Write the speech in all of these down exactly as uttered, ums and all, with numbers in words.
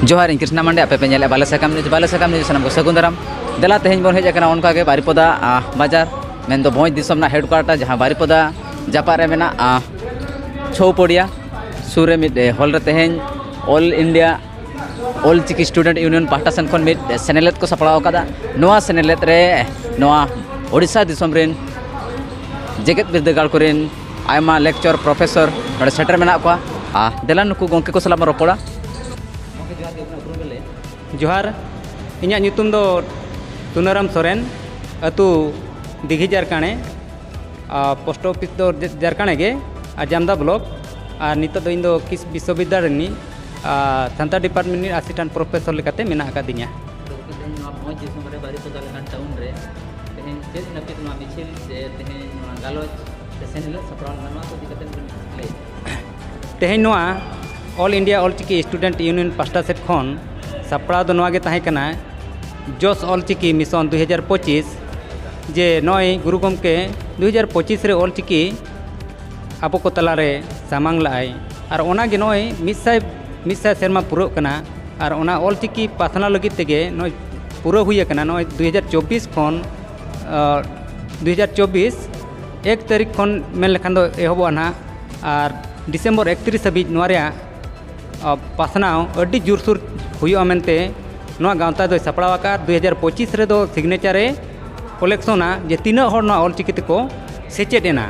ᱡᱚᱦᱟᱨ, ᱤᱧ ᱠᱨᱤᱥᱱᱟ ᱢᱟᱱᱰᱮ, ᱟᱯᱮ ᱯᱮ ᱧᱮᱞᱮᱫ ᱵᱟᱞᱮ ᱥᱟᱠᱟᱢ ᱱᱤᱭᱩᱡᱽ᱾ ᱵᱟᱞᱮ ᱥᱟᱠᱟᱢ ᱱᱤᱭᱩᱡᱽ ᱥᱟᱱᱟᱢ ᱠᱚ ᱥᱟᱹᱜᱩᱱ ᱫᱟᱨᱟᱢ᱾ ᱫᱮᱞᱟ, ᱛᱮᱦᱮᱧ ᱵᱚᱱ ᱦᱮᱡ ᱟᱠᱟᱱᱟ ᱚᱱᱠᱟ ᱜᱮ ᱵᱟᱨᱤᱯᱚᱫᱟ, ᱟ, ᱵᱟᱡᱟᱨ, ᱢᱮᱱᱫᱚ ᱵᱷᱚᱸᱡᱽ ᱫᱤᱥᱚᱢ ᱨᱮᱱᱟᱜ ᱦᱮᱰᱠᱩᱣᱟᱴᱟᱨ, ᱡᱟᱦᱟᱸ ᱵᱟᱨᱤᱯᱚᱫᱟ ᱡᱟᱯᱟᱜ ᱨᱮ ᱢᱮᱱᱟᱜ, ᱟ, ᱪᱷᱚᱣᱯᱚᱲᱤᱭᱟ ᱥᱩᱨ ᱨᱮ ᱢᱤᱫ, ᱮ, ᱦᱚᱞ ᱨᱮ ᱛᱮᱦᱮᱧ all India Ol Chiki student union ᱯᱟᱦᱴᱟ ᱥᱮᱱ ᱠᱷᱚᱱ ᱢᱤᱫ ᱥᱮᱱᱮᱞᱮᱫ ᱠᱚ ᱥᱟᱯᱲᱟᱣ ᱟᱠᱟᱫᱟ᱾ ᱱᱚᱣᱟ ᱥᱮᱱᱮᱞᱮᱫ ᱨᱮ ᱱᱚᱣᱟ ᱳᱰᱤᱥᱟ ᱫᱤᱥᱚᱢ ᱨᱮᱱ ᱡᱮᱜᱮᱛ ᱵᱤᱨᱫᱟᱹᱜᱟᱲ ᱠᱚᱨᱮᱱ ᱟᱭᱢᱟ ᱞᱮᱠᱪᱚᱨ, ᱯᱨᱚᱯᱷᱮᱥᱚᱨ ᱱᱚᱰᱮ ᱥᱮᱴᱮᱨ ᱢᱮᱱᱟᱜ ᱠᱚᱣᱟ᱾ ᱟᱨ ᱫᱮᱞᱟ, ᱱᱩᱠᱩ ᱜᱚᱢᱠᱮ ᱠᱚ ᱥᱟᱞᱟᱜ ᱵᱚᱱ ᱨᱚᱯᱚᱲᱟ᱾ ᱜᱚᱢᱠᱮ, ᱡᱚᱦᱟᱨ ᱜᱮ, ᱟᱵᱤᱱᱟᱜ ᱩᱯᱨᱩᱢ ᱵᱮᱱ ᱞᱟᱹᱭᱟ? ᱡᱚᱦᱟᱨ, ᱤᱧᱟᱹᱜ ᱧᱩᱛᱩᱢ ᱫᱚ ᱥᱩᱱᱟᱹᱨᱟᱢ ᱥᱚᱨᱮᱱ, ᱟᱹᱛᱩ ᱫᱤᱜᱷᱤ ᱡᱟᱨᱠᱟᱬᱮ, ᱟᱨ ᱯᱳᱥᱴ ᱚᱯᱷᱤᱥ ᱫᱚ ᱡᱟ-, ᱡᱟᱨᱠᱟᱬᱮ ᱜᱮ, ᱟᱨ ᱡᱟᱢᱫᱟ ᱵᱞᱚᱠ᱾ ᱟᱨ ᱱᱤᱛᱚᱜ ᱫᱚ ᱤᱧ ᱫᱚ ᱠᱤᱥ ᱵᱤᱥᱥᱚᱵᱤᱫᱽᱫᱟᱞᱚᱭ ᱨᱤᱱᱤᱡ, ᱟᱨ ᱥᱟᱱᱛᱟᱲ ᱰᱤᱯᱟᱨᱴᱢᱮᱱᱴ ᱨᱤᱱᱤᱡ ᱟᱥᱤᱥᱴᱮᱱᱴ ᱯᱨᱚᱯᱷᱮᱥᱚᱨ ᱞᱮᱠᱟᱛᱮ ᱢᱮᱱᱟᱜ ᱟᱠᱟᱫᱤᱧᱟ᱾ ᱛᱚ ᱜᱚᱢᱠᱮ, ᱛᱮᱦᱮᱧ ᱱᱚᱣᱟ ᱵᱷᱚᱸᱡᱽ ᱫᱤᱥᱚᱢ ᱨᱮ ᱵᱟᱨᱤᱯᱚᱫᱟ ᱞᱮᱠᱟᱱ ᱴᱟᱣᱩᱱ ᱨᱮ ᱛᱮᱦᱮᱧ ᱪᱮᱫ ᱱᱟᱹᱯᱤᱛ ᱱᱚᱣᱟ ᱢᱤᱪᱷᱤᱞ ᱥᱮ ᱛᱮᱦᱮᱧ ᱱᱚᱣᱟ ᱜᱟᱞᱚᱪ ᱥᱮ ᱥᱮᱱᱮᱞᱮᱫ ᱥᱟᱯᱲᱟᱣ ᱞᱮᱱᱟ, ᱱᱚᱣᱟ ᱠᱚ ᱤᱫᱤ ᱠᱟᱛᱮ ᱵᱮᱱ ᱞᱟᱹᱭ? ᱛᱮᱦᱮᱧ ᱱᱚᱣᱟ all India Ol Chiki student union ᱯᱟᱥᱴᱟ ᱥᱮᱫ ᱠᱷᱚᱱ ᱥᱟᱯᱲᱟᱣ ᱫᱚ ᱱᱚᱣᱟ ᱜᱮ ᱛᱟᱦᱮᱸ ᱠᱟᱱᱟ, ᱡᱚᱥ ᱚᱞᱪᱤᱠᱤ ᱢᱤᱥᱚᱱ ᱫᱩ ᱦᱟᱡᱟᱨ ᱯᱚᱸᱪᱤᱥ, ᱡᱮ ᱱᱚᱜᱼᱚᱭ ᱜᱩᱨᱩ ᱜᱚᱢᱠᱮ ᱫᱩ ᱦᱟᱡᱟᱨ ᱯᱚᱸᱪᱤᱥ ᱨᱮ ᱚᱞᱪᱤᱠᱤ ᱟᱵᱚ ᱠᱚ ᱛᱟᱞᱟᱨᱮ ᱥᱟᱢᱟᱝ ᱞᱟᱜᱼᱟᱭ᱾ ᱟᱨ ᱚᱱᱟᱜᱮ ᱱᱚᱜᱼᱚᱭ ᱢᱤᱫ ᱥᱟᱭ, ᱢᱤᱫ ᱥᱟᱭ ᱥᱮᱨᱢᱟ ᱯᱩᱨᱟᱹᱜ ᱠᱟᱱᱟ᱾ ᱟᱨ ᱚᱱᱟ ᱚᱞᱪᱤᱠᱤ ᱯᱟᱥᱱᱟᱣ ᱞᱟᱹᱜᱤᱫ ᱛᱮᱜᱮ ᱱᱚᱜᱼᱚᱭ ᱯᱩᱨᱟᱹᱣ ᱦᱩᱭ ᱟᱠᱟᱱᱟ᱾ ᱱᱚᱜᱼᱚᱭ ᱫᱩ ᱦᱟᱡᱟᱨ ᱪᱚᱵᱵᱤᱥ ᱠᱷᱚᱱ, ᱟᱨ, ᱫᱩ ᱦᱟᱡᱟᱨ ᱪᱚᱵᱵᱤᱥ ᱮᱠ ᱛᱟᱹᱨᱤᱠᱷ ᱠᱷᱚᱱ ᱢᱮᱱ ᱞᱮᱠᱷᱟᱱ ᱫᱚ ᱮᱦᱚᱵᱚᱜᱼᱟ ᱱᱟᱦᱟᱜ᱾ ᱟᱨ ᱰᱤᱥᱮᱢᱵᱚᱨ ᱮᱠᱛᱨᱤᱥ ᱦᱟᱹᱵᱤᱡ ᱱᱚᱣᱟ ᱨᱮᱭᱟᱜ, ᱟ, ᱯᱟᱥᱱᱟᱣ ᱟᱹᱰᱤ ᱡᱳᱨᱥᱳᱨ ᱦᱩᱭᱩᱜᱼᱟ ᱢᱮᱱᱛᱮ ᱱᱚᱣᱟ ᱜᱟᱶᱛᱟ ᱫᱚᱭ ᱥᱟᱯᱲᱟᱣ ᱟᱠᱟᱫᱼᱟ᱾ ᱫᱩ ᱦᱟᱡᱟᱨ ᱯᱚᱸᱪᱤᱥ ᱨᱮᱫᱚ ᱥᱤᱜᱽᱱᱮᱪᱟᱨᱮ ᱠᱚᱞᱮᱠᱥᱚᱱᱟ ᱡᱮ ᱛᱤᱱᱟᱹᱜ ᱦᱚᱲ ᱱᱚᱣᱟ ᱚᱞᱪᱤᱠᱤ ᱛᱮᱠᱚ ᱥᱮᱪᱮᱫ ᱮᱱᱟ,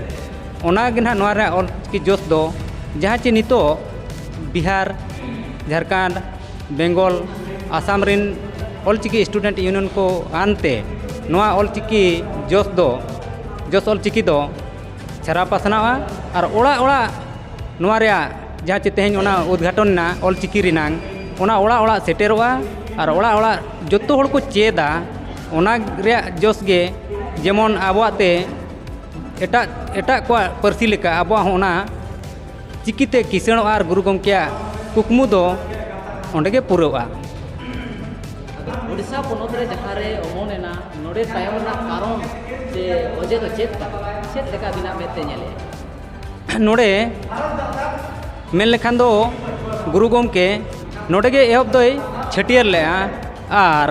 ᱚᱱᱟᱜᱮ ᱱᱟᱦᱟᱜ ᱱᱚᱣᱟ ᱨᱮᱱᱟᱜ ᱚᱞᱪᱤᱠᱤ ᱡᱚᱥ ᱫᱚ, ᱡᱟᱦᱟᱸ ᱪᱮ ᱱᱤᱛᱚᱜ ᱵᱤᱦᱟᱨ, ᱡᱷᱟᱲᱠᱷᱚᱸᱰ, ᱵᱮᱝᱜᱚᱞ, ᱟᱥᱟᱢ ᱨᱤᱱ ᱚᱞᱪᱤᱠᱤ ᱥᱴᱩᱰᱮᱱᱴ ᱤᱭᱩᱱᱤᱭᱚᱱ ᱠᱚ ᱟᱱᱛᱮ ᱱᱚᱣᱟ ᱚᱞᱪᱤᱠᱤ ᱡᱚᱥ ᱫᱚ, ᱡᱚᱥ ᱚᱞᱪᱤᱠᱤ ᱫᱚ ᱪᱷᱟᱨᱟᱣ ᱯᱟᱥᱱᱟᱣᱟ᱾ ᱟᱨ ᱚᱲᱟᱜ ᱚᱲᱟᱜ ᱱᱚᱣᱟ ᱨᱮᱭᱟᱜ ᱡᱟᱦᱟᱸ ᱪᱮ ᱛᱮᱦᱮᱧ ᱚᱱᱟ ᱩᱫᱽᱜᱷᱟᱴᱚᱱ ᱮᱱᱟ ᱚᱞᱪᱤᱠᱤ ᱨᱮᱱᱟᱝ, ᱚᱱᱟ ᱚᱲᱟᱜ ᱚᱲᱟᱜ ᱥᱮᱴᱮᱨᱚᱜᱼᱟ᱾ ᱟᱨ ᱚᱲᱟᱜ ᱚᱲᱟᱜ ᱡᱚᱛᱚ ᱦᱚᱲ ᱠᱚ ᱪᱮᱫᱟ᱾ ᱚᱱᱟ ᱨᱮᱭᱟᱜ ᱡᱚᱥ ᱜᱮ ᱡᱮᱢᱚᱱ ᱟᱵᱚᱣᱟᱜ ᱛᱮ ᱮᱴᱟᱜ, ᱮᱴᱟᱜ ᱠᱚᱣᱟᱜ ᱯᱟᱹᱨᱥᱤ ᱞᱮᱠᱟ ᱟᱵᱚᱣᱟᱜ ᱦᱚᱸ ᱚᱱᱟ ᱪᱤᱠᱤᱛᱮ ᱠᱤᱥᱟᱹᱬᱚᱜᱼᱟ ᱟᱨ ᱜᱩᱨᱩ ᱜᱚᱢᱠᱮᱭᱟᱜ ᱠᱩᱠᱢᱩ ᱫᱚ ᱚᱸᱰᱮ ᱜᱮ ᱯᱩᱨᱟᱹᱜᱼᱟ᱾ ᱩᱲᱤᱥᱥᱟ ᱯᱚᱱᱚᱛ ᱨᱮ ᱡᱟᱦᱟᱸ ᱨᱮ ᱚᱢᱚᱱ ᱮᱱᱟ, ᱱᱚᱰᱮ ᱛᱟᱭᱚᱢ ᱨᱮᱱᱟᱜ ᱠᱟᱨᱚᱱ ᱥᱮ ᱚᱡᱮ ᱫᱚ ᱪᱮᱫ ᱠᱟᱱᱟ? ᱪᱮᱫ ᱞᱮᱠᱟ ᱟᱹᱵᱤᱱᱟᱜ ᱢᱮᱫ ᱛᱮ ᱧᱮᱞᱮᱫᱼᱟ? ᱱᱚᱰᱮ ᱢᱮᱱ ᱞᱮᱠᱷᱟᱱ ᱫᱚ ᱜᱩᱨᱩ ᱜᱚᱢᱠᱮ ᱱᱚᱰᱮ ᱜᱮ ᱮᱦᱚᱵ ᱫᱚᱭ ᱪᱷᱟᱹᱴᱭᱟᱹᱨ ᱞᱮᱫᱼᱟ᱾ ᱟᱨ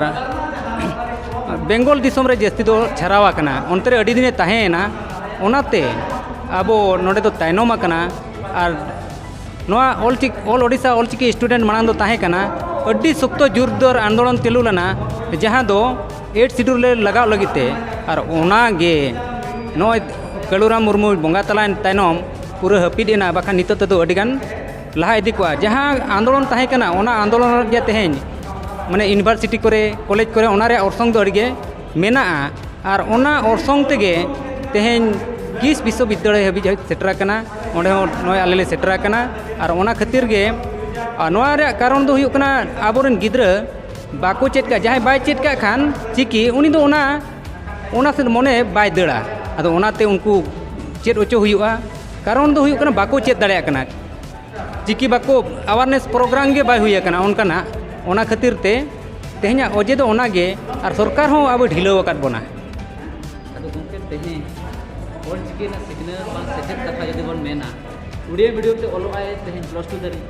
ᱵᱮᱝᱜᱚᱞ ᱫᱤᱥᱚᱢ ᱨᱮ ᱡᱟᱹᱥᱛᱤ ᱫᱚ ᱪᱷᱟᱨᱟᱣ ᱟᱠᱟᱱᱟ, ᱚᱱᱛᱮ ᱨᱮ ᱟᱹᱰᱤ ᱫᱤᱱᱮ ᱛᱟᱦᱮᱸᱭᱮᱱᱟ᱾ ᱚᱱᱟᱛᱮ ᱟᱵᱚ ᱱᱚᱰᱮ ᱫᱚ ᱛᱟᱭᱱᱚᱢ ᱟᱠᱟᱱᱟ᱾ ᱟᱨ ᱱᱚᱣᱟ ᱚᱞ ᱪᱤᱠ- ᱚᱞ ᱳᱰᱤᱥᱟ ᱚᱞ ᱪᱤᱠᱤ ᱥᱴᱩᱰᱮᱱᱴ ᱢᱟᱲᱟᱝ ᱫᱚ ᱛᱟᱦᱮᱸ ᱠᱟᱱᱟ, ᱟᱹᱰᱤ ᱥᱚᱠᱛᱚ ᱡᱳᱨᱫᱟᱨ ᱟᱱᱫᱳᱞᱚᱱ ᱪᱟᱹᱞᱩ ᱞᱮᱱᱟ, ᱡᱟᱦᱟᱸ ᱫᱚ ᱮᱭᱤᱴ ᱥᱤᱰᱩᱞ ᱨᱮ ᱞᱟᱜᱟᱣ ᱞᱟᱹᱜᱤᱫ ᱛᱮ᱾ ᱟᱨ ᱚᱱᱟ ᱜᱮ ᱱᱚᱜᱼᱚᱭ ᱠᱟᱹᱞᱩᱨᱟᱢ ᱢᱩᱨᱢᱩ ᱵᱚᱸᱜᱟ ᱛᱟᱞᱟᱭᱮᱱ ᱛᱟᱭᱱᱚᱢ ᱯᱩᱨᱟᱹ ᱦᱟᱹᱯᱤᱫ ᱮᱱᱟ, ᱵᱟᱠᱷᱟᱱ ᱱᱤᱛᱚᱜ ᱛᱮᱫᱚ ᱟᱹᱰᱤ ᱜᱟᱱ ᱞᱟᱦᱟ ᱤᱫᱤ ᱠᱚᱜᱼᱟ᱾ ᱡᱟᱦᱟᱸ ᱟᱱᱫᱳᱞᱚᱱ ᱛᱟᱦᱮᱸ ᱠᱟᱱᱟ, ᱚᱱᱟ ᱟᱱᱫᱳᱞᱚᱱ ᱨᱮ ᱛᱮᱦᱮᱧ ᱢᱟᱱᱮ ᱤᱭᱩᱱᱤᱵᱷᱟᱨᱥᱤᱴᱤ ᱠᱚᱨᱮ, ᱠᱚᱞᱮᱡᱽ ᱠᱚᱨᱮ ᱚᱱᱟ ᱨᱮᱭᱟᱜ ᱚᱨᱥᱚᱝ ᱫᱚ ᱟᱹᱰᱤ ᱜᱮ ᱢᱮᱱᱟᱜᱼᱟ᱾ ᱟᱨ ᱚᱱᱟ ᱚᱨᱥᱚᱝ ᱛᱮᱜᱮ ᱛᱮᱦᱮᱧ ᱠᱤᱥ ᱵᱤᱥᱥᱚᱵᱤᱫᱽᱫᱟᱞᱚᱭ ᱦᱟᱹᱵᱤᱡ ᱦᱟᱹᱵᱤᱡ ᱥᱮᱴᱮᱨ ᱟᱠᱟᱱᱟ, ᱚᱸᱰᱮ ᱦᱚᱸ ᱱᱚᱜᱼᱚᱭ ᱟᱞᱮ ᱞᱮ ᱥᱮᱴᱮᱨ ᱟᱠᱟᱱᱟ᱾ ᱟᱨ ᱚᱱᱟ ᱠᱷᱟᱹᱛᱤᱨ ᱜᱮ, ᱟᱨ ᱱᱚᱣᱟ ᱨᱮᱭᱟᱜ ᱠᱟᱨᱚᱱ ᱫᱚ ᱦᱩᱭᱩᱜ ᱠᱟᱱᱟ, ᱟᱵᱚᱨᱮᱱ ᱜᱤᱫᱽᱨᱟᱹ ᱵᱟᱠᱚ ᱪᱮᱫ ᱠᱟᱜ, ᱡᱟᱦᱟᱸᱭ ᱵᱟᱭ ᱪᱮᱫ ᱠᱟᱜ ᱠᱷᱟᱱ ᱪᱤᱠᱤ, ᱩᱱᱤ ᱫᱚ ᱚᱱᱟ, ᱚᱱᱟ ᱥᱮᱫ ᱢᱚᱱᱮ ᱵᱟᱭ ᱫᱟᱹᱲᱟ᱾ ᱟᱫᱚ ᱚᱱᱟᱛᱮ ᱩᱱᱠᱩ ᱪᱮᱫ ᱦᱚᱪᱚ ᱦᱩᱭᱩᱜᱼᱟ᱾ ᱠᱟᱨᱚᱱ ᱫᱚ ᱦᱩᱭᱩᱜ ᱠᱟᱱᱟ, ᱵᱟᱠᱚ ᱪᱮᱫ ᱫᱟᱲᱮᱭᱟᱜ ᱠᱟᱱᱟ᱾ ᱪᱤᱠᱤ ᱵᱟᱠᱚ, ᱟᱣᱟᱨᱱᱮᱥ ᱯᱨᱳᱜᱨᱟᱢ ᱜᱮ ᱵᱟᱭ ᱦᱩᱭ ᱟᱠᱟᱱᱟ ᱚᱱᱠᱟᱱᱟᱜ᱾ ᱚᱱᱟ ᱠᱷᱟᱹᱛᱤᱨ ᱛᱮ ᱛᱮᱦᱮᱧᱟᱜ ᱚᱡᱮ ᱫᱚ ᱚᱱᱟ ᱜᱮ, ᱟᱨ ᱥᱚᱨᱠᱟᱨ ᱦᱚᱸ ᱟᱵᱚ ᱰᱷᱤᱞᱟᱹᱣ ᱟᱠᱟᱫ ᱵᱚᱱᱟ᱾ ᱟᱫᱚ ᱜᱚᱢᱠᱮ, ᱛᱮᱦᱮᱧ ᱚᱞ ᱪᱤᱠᱤ ᱨᱮᱱᱟᱜ ᱥᱤᱠᱷᱱᱟᱹᱛ ᱵᱟᱝ ᱥᱮᱪᱮᱫ ᱠᱟᱛᱷᱟ ᱡᱩᱫᱤ ᱵᱚᱱ ᱢᱮᱱᱟ, ᱩᱲᱤᱭᱟ ᱢᱤᱰᱤᱭᱟᱢ ᱛᱮ ᱚᱞᱚᱜ ᱟᱭ ᱛᱮᱦᱮᱧ ᱯᱞᱟᱥ ᱴᱩ ᱫᱷᱟᱹᱨᱤᱡ,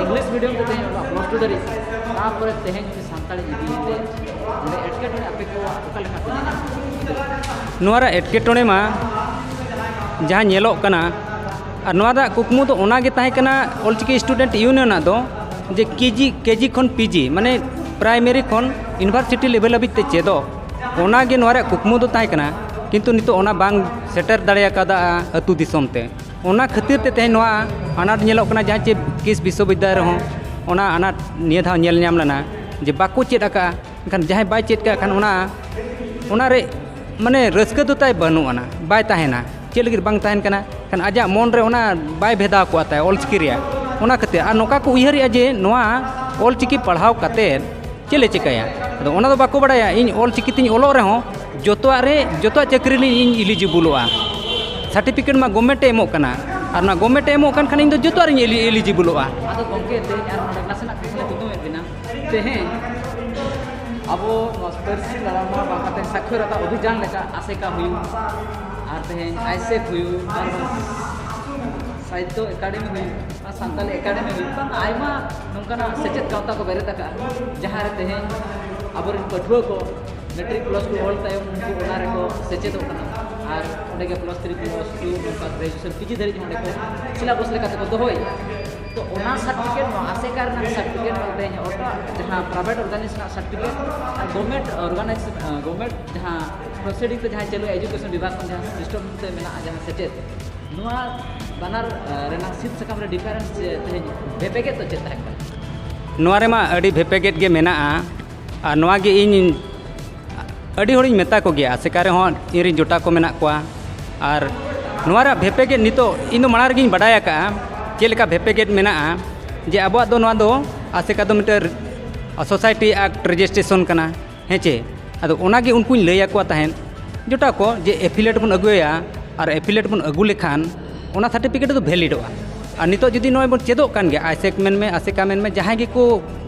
ᱤᱝᱞᱤᱥ ᱢᱤᱰᱤᱭᱟᱢ ᱛᱮ ᱛᱮᱦᱮᱧ ᱚᱞᱚᱜ ᱯᱞᱟᱥ ᱴᱩ ᱫᱷᱟᱹᱨᱤᱡ, ᱛᱟᱨᱯᱚᱨᱮ ᱛᱮᱦᱮᱧ ᱩᱱᱤ ᱥᱟᱱᱛᱟᱲᱤ ᱤᱫᱤ ᱠᱟᱛᱮ ᱚᱸᱰᱮ ᱮᱴᱠᱮᱴᱚᱬᱮ ᱟᱯᱮ ᱠᱚ ᱚᱠᱟ ᱞᱮᱠᱟ ᱯᱮ ᱧᱮᱞᱟ? ᱱᱚᱣᱟ ᱨᱮ ᱮᱴᱠᱮᱴᱚᱬᱮ ᱢᱟ ᱡᱟᱦᱟᱸ ᱧᱮᱞᱚᱜ ᱠᱟᱱᱟ, ᱟᱨ ᱱᱚᱣᱟ ᱨᱮᱭᱟᱜ ᱠᱩᱠᱢᱩ ᱫᱚ ᱚᱱᱟ ᱜᱮ ᱛᱟᱦᱮᱸ ᱠᱟᱱᱟ ᱚᱞ ᱪᱤᱠᱤ ᱥᱴᱩᱰᱮᱱᱴ ᱤᱭᱩᱱᱤᱭᱚᱱ ᱟᱜ ᱫᱚ, ᱡᱮ ᱠᱮᱡᱤ, ᱠᱮᱡᱤ ᱠᱷᱚᱱ ᱯᱤᱡᱤ, ᱢᱟᱱᱮ ᱯᱨᱟᱭᱢᱟᱨᱤ ᱠᱷᱚᱱ ᱤᱭᱩᱱᱤᱵᱷᱟᱨᱥᱤᱴᱤ ᱞᱮᱵᱮᱞ ᱦᱟᱹᱵᱤᱡ ᱛᱮ ᱪᱮᱫᱚᱜ, ᱚᱱᱟ ᱜᱮ ᱱᱚᱣᱟ ᱨᱮᱭᱟᱜ ᱠᱩᱠᱢᱩ ᱫᱚ ᱛᱟᱦᱮᱸ ᱠᱟᱱᱟ᱾ ᱠᱤᱱᱛᱩ ᱱᱤᱛᱚᱜ ᱚᱱᱟ ᱵᱟᱝ ᱥᱮᱴᱮᱨ ᱫᱟᱲᱮ ᱟᱠᱟᱫᱟ ᱟᱹᱛᱩ ᱫᱤᱥᱚᱢ ᱛᱮ᱾ ᱚᱱᱟ ᱠᱷᱟᱹᱛᱤᱨ ᱛᱮ ᱛᱮᱦᱮᱧ ᱱᱚᱣᱟ ᱟᱱᱟᱴ ᱧᱮᱞᱚᱜ ᱠᱟᱱᱟ, ᱡᱟᱦᱟᱸ ᱪᱮ ᱠᱤᱥ ᱵᱤᱥᱥᱚᱵᱤᱫᱽᱫᱟᱞᱚᱭ ᱨᱮᱦᱚᱸ ᱚᱱᱟ ᱟᱱᱟᱴ ᱱᱤᱭᱟᱹ ᱫᱷᱟᱣ ᱧᱮᱞ ᱧᱟᱢ ᱞᱮᱱᱟ, ᱡᱮ ᱵᱟᱠᱚ ᱪᱮᱫ ᱟᱠᱟᱫᱼᱟ᱾ ᱮᱱᱠᱷᱟᱱ ᱡᱟᱦᱟᱸᱭ ᱵᱟᱭ ᱪᱮᱫ ᱠᱟᱜ ᱠᱷᱟᱱ ᱚᱱᱟ, ᱚᱱᱟ ᱨᱮ ᱢᱟᱱᱮ ᱨᱟᱹᱥᱠᱟᱹ ᱫᱚ ᱛᱟᱭ ᱵᱟᱹᱱᱩᱜ ᱟᱱᱟ, ᱵᱟᱭ ᱛᱟᱦᱮᱱᱟ᱾ ᱪᱮᱫ ᱞᱟᱹᱜᱤᱫ ᱵᱟᱝ ᱛᱟᱦᱮᱱ ᱠᱟᱱᱟ? ᱠᱷᱟᱱ ᱟᱡᱟᱜ ᱢᱚᱱ ᱨᱮ ᱚᱱᱟ ᱵᱟᱭ ᱵᱷᱮᱫᱟᱣ ᱠᱚᱜᱼᱟ ᱛᱟᱭ ᱚᱞ ᱪᱤᱠᱤ ᱨᱮᱭᱟᱜ᱾ ᱚᱱᱟ ᱠᱷᱟᱹᱛᱤᱨ, ᱟᱨ ᱱᱚᱝᱠᱟ ᱠᱚ ᱩᱭᱦᱟᱹᱨᱮᱜᱼᱟ ᱡᱮ ᱱᱚᱣᱟ ᱚᱞ ᱪᱤᱠᱤ ᱯᱟᱲᱦᱟᱣ ᱠᱟᱛᱮᱫ ᱪᱮᱫ ᱞᱮ ᱪᱤᱠᱟᱹᱭᱟ? ᱟᱫᱚ ᱚᱱᱟ ᱫᱚ ᱵᱟᱠᱚ ᱵᱟᱲᱟᱭᱟ, ᱤᱧ ᱚᱞ ᱪᱤᱠᱤ ᱛᱤᱧ ᱚᱞᱚᱜ ᱨᱮᱦᱚᱸ ᱡᱚᱛᱚᱣᱟᱜ ᱨᱮ, ᱡᱚᱛᱚᱣᱟᱜ ᱪᱟᱹᱠᱨᱤ ᱞᱤᱧ ᱤᱧ ᱮᱞᱤᱡᱤᱵᱚᱞᱚᱜᱼᱟ᱾ ᱥᱟᱨᱴᱤᱯᱷᱤᱠᱮᱴ ᱢᱟ ᱜᱚᱵᱷᱢᱮᱱᱴ ᱮ ᱮᱢᱚᱜ ᱠᱟᱱᱟ, ᱟᱨ ᱚᱱᱟ ᱜᱚᱵᱷᱢᱮᱱᱴ ᱮ ᱮᱢᱚᱜ ᱠᱟᱱ ᱠᱷᱟᱱ ᱤᱧ ᱫᱚ ᱡᱚᱛᱚᱣᱟᱜ ᱨᱤᱧ ᱮᱞᱤ-, ᱮᱞᱤᱡᱤᱵᱚᱞᱚᱜᱼᱟ᱾ ᱟᱫᱚ ᱜᱚᱢᱠᱮ, ᱛᱮᱦᱮᱧ ᱟᱨ ᱱᱚᱰᱮ ᱱᱟᱥᱮᱱᱟᱜ ᱠᱩᱠᱞᱤ ᱠᱩᱫᱩᱢᱮᱫ ᱵᱮᱱᱟ᱾ ᱛᱮᱦᱮᱧ ᱟᱵᱚ ᱱᱚᱣᱟ ᱯᱟᱹᱨᱥᱤ ᱞᱟᱲᱟᱣ ᱢᱟ ᱵᱟᱝ ᱠᱟᱛᱮ ᱥᱟᱠᱷᱚᱨᱚᱛᱟ ᱚᱵᱷᱤᱡᱟᱱ ᱞᱮᱠᱟ ᱟᱥᱮᱠᱟ ᱦᱩᱭᱩᱜ, ᱟᱨ ᱛᱮᱦᱮᱧ ᱟᱭᱥᱮᱠ ᱦᱩᱭᱩᱜ, ᱟᱨ ᱥᱟᱦᱤᱛᱛᱚ ᱮᱠᱟᱰᱮᱢᱤ ᱦᱩᱭᱩᱜ, ᱟᱨ ᱥᱟᱱᱛᱟᱞᱤ ᱮᱠᱟᱰᱮᱢᱤ ᱦᱩᱭᱩᱜ, ᱵᱟᱝ ᱟᱭᱢᱟ ᱱᱚᱝᱠᱟᱱᱟᱜ ᱥᱮᱪᱮᱫ ᱜᱟᱶᱛᱟ ᱠᱚ ᱵᱮᱨᱮᱫ ᱟᱠᱟᱫᱼᱟ, ᱡᱟᱦᱟᱸ ᱨᱮ ᱛᱮᱦᱮᱧ ᱟᱵᱚᱨᱮᱱ ᱯᱟᱹᱴᱷᱩᱣᱟᱹ ᱠᱚ ᱢᱮᱴᱨᱤᱠ ᱯᱞᱟᱥ ᱴᱩ ᱚᱞ ᱛᱟᱭᱚᱢ ᱩᱱᱠᱩ ᱚᱱᱟ ᱨᱮᱠᱚ ᱥᱮᱪᱮᱫᱚᱜ ᱠᱟᱱᱟ᱾ ᱟᱨ ᱚᱸᱰᱮ ᱜᱮ ᱯᱞᱟᱥ ᱛᱷᱨᱤ ᱯᱞᱟᱥ ᱴᱩ ᱱᱚᱝᱠᱟ ᱜᱨᱮᱡᱩᱭᱮᱥᱚᱱ ᱯᱤᱡᱤ ᱫᱷᱟᱹᱨᱤᱡ ᱚᱸᱰᱮ ᱠᱚ ᱥᱤᱞᱟᱵᱚᱥ ᱞᱮᱠᱟ ᱛᱮᱠᱚ ᱫᱚᱦᱚᱭᱮᱫᱼᱟ᱾ ᱛᱚ ᱚᱱᱟ ᱥᱟᱨᱴᱤᱯᱷᱤᱠᱮᱴ, ᱱᱚᱣᱟ ᱟᱥᱮᱠᱟ ᱨᱮᱱᱟᱜ ᱥᱟᱨᱴᱤᱯᱷᱤᱠᱮᱴ ᱱᱚᱰᱮ ᱚᱴᱟᱜ ᱡᱟᱦᱟᱸ ᱯᱨᱟᱭᱵᱷᱮᱴ ᱚᱨᱜᱟᱱᱟᱭᱤᱡᱮᱥᱚᱱ ᱨᱮᱱᱟᱜ ᱥᱟᱨᱴᱤᱯᱷᱤᱠᱮᱴ ᱟᱨ ᱜᱚᱵᱷᱚᱨᱱᱢᱮᱱᱴ ᱜᱚᱵᱷᱚᱨᱱᱢᱮᱱᱴ ᱡᱟᱦᱟᱸ ᱯᱨᱚᱥᱤᱰᱤᱝ ᱛᱮ ᱡᱟᱦᱟᱸ ᱪᱟᱹᱞᱩᱭᱟ, ᱮᱡᱩᱠᱮᱥᱚᱱ ᱵᱤᱵᱷᱟᱜᱽ ᱠᱷᱚᱱ ᱡᱟᱦᱟᱸ ᱥᱤᱥᱴᱮᱢ ᱛᱮ ᱢᱮᱱᱟᱜᱼᱟ ᱡᱟᱦᱟᱸ ᱥᱮᱪᱮᱫ, ᱱᱚᱣᱟ ᱵᱟᱱᱟᱨ ᱨᱮᱱᱟᱜ ᱥᱤᱫ ᱥᱟᱠᱟᱢ ᱨᱮ ᱰᱤᱯᱷᱟᱨᱮᱱᱥ ᱛᱮᱦᱮᱧ ᱵᱷᱮᱯᱮᱜᱮᱫ ᱫᱚ ᱪᱮᱫ ᱛᱟᱦᱮᱸ ᱠᱟᱱᱟ? ᱱᱚᱣᱟ ᱨᱮᱢᱟ ᱟᱹᱰᱤ ᱵᱷᱮᱯᱮᱜᱮᱫ ᱜᱮ ᱢᱮᱱᱟᱜᱼᱟ᱾ ᱟᱨ ᱱᱚᱣᱟ ᱜᱮ ᱤᱧ ᱟᱹᱰᱤ ᱦᱚᱲᱤᱧ ᱢᱮᱛᱟ ᱠᱚᱜᱮᱭᱟ, ᱟᱥᱮᱠᱟ ᱨᱮᱦᱚᱸ ᱤᱧᱨᱮᱱ ᱡᱚᱴᱟᱣ ᱠᱚ ᱢᱮᱱᱟᱜ ᱠᱚᱣᱟ᱾ ᱟᱨ ᱱᱚᱣᱟ ᱨᱮᱭᱟᱜ ᱵᱷᱮᱯᱮᱜᱮᱫ ᱱᱤᱛᱚᱜ ᱤᱧ ᱫᱚ ᱢᱟᱲᱟᱝ ᱨᱮᱜᱮᱧ ᱵᱟᱰᱟᱭ ᱟᱠᱟᱫᱼᱟ ᱪᱮᱫ ᱞᱮᱠᱟ ᱵᱷᱮᱯᱮᱜᱮᱫ ᱢᱮᱱᱟᱜᱼᱟ, ᱡᱮ ᱟᱵᱚᱣᱟᱜ ᱫᱚ ᱱᱚᱣᱟ ᱫᱚ ᱟᱥᱮᱠᱟ ᱫᱚ ᱢᱤᱫᱴᱮᱱ society act registration ᱠᱟᱱᱟ, ᱦᱮᱸ ᱪᱮ? ᱟᱫᱚ ᱚᱱᱟᱜᱮ ᱩᱱᱠᱩᱧ ᱞᱟᱹᱭ ᱟᱠᱚᱣᱟ ᱛᱟᱦᱮᱸᱫ ᱡᱚᱴᱟᱣ ᱠᱚ ᱡᱮ ᱮᱯᱷᱤᱞᱮᱴ ᱵᱚᱱ ᱟᱹᱜᱩᱭᱟ, ᱟᱨ ᱮᱯᱷᱤᱞᱮᱴ ᱵᱚᱱ ᱟᱹᱜᱩ ᱞᱮᱠᱷᱟᱱ ᱚᱱᱟ ᱥᱟᱨᱴᱤᱯᱷᱤᱠᱮᱴ ᱫᱚ ᱵᱷᱮᱞᱤᱰᱚᱜᱼᱟ᱾ ᱟᱨ ᱱᱤᱛᱚᱜ ᱡᱩᱫᱤ ᱱᱚᱜᱼᱚᱭ ᱵᱚᱱ ᱪᱮᱫᱚᱜ ᱠᱟᱱ ᱜᱮᱭᱟ, ᱟᱭᱥᱮᱠ ᱢᱮᱱᱢᱮ, ᱟᱥᱮᱠᱟ ᱢᱮᱱᱢᱮ, ᱡᱟᱦᱟᱸᱭ ᱜᱮᱠᱚ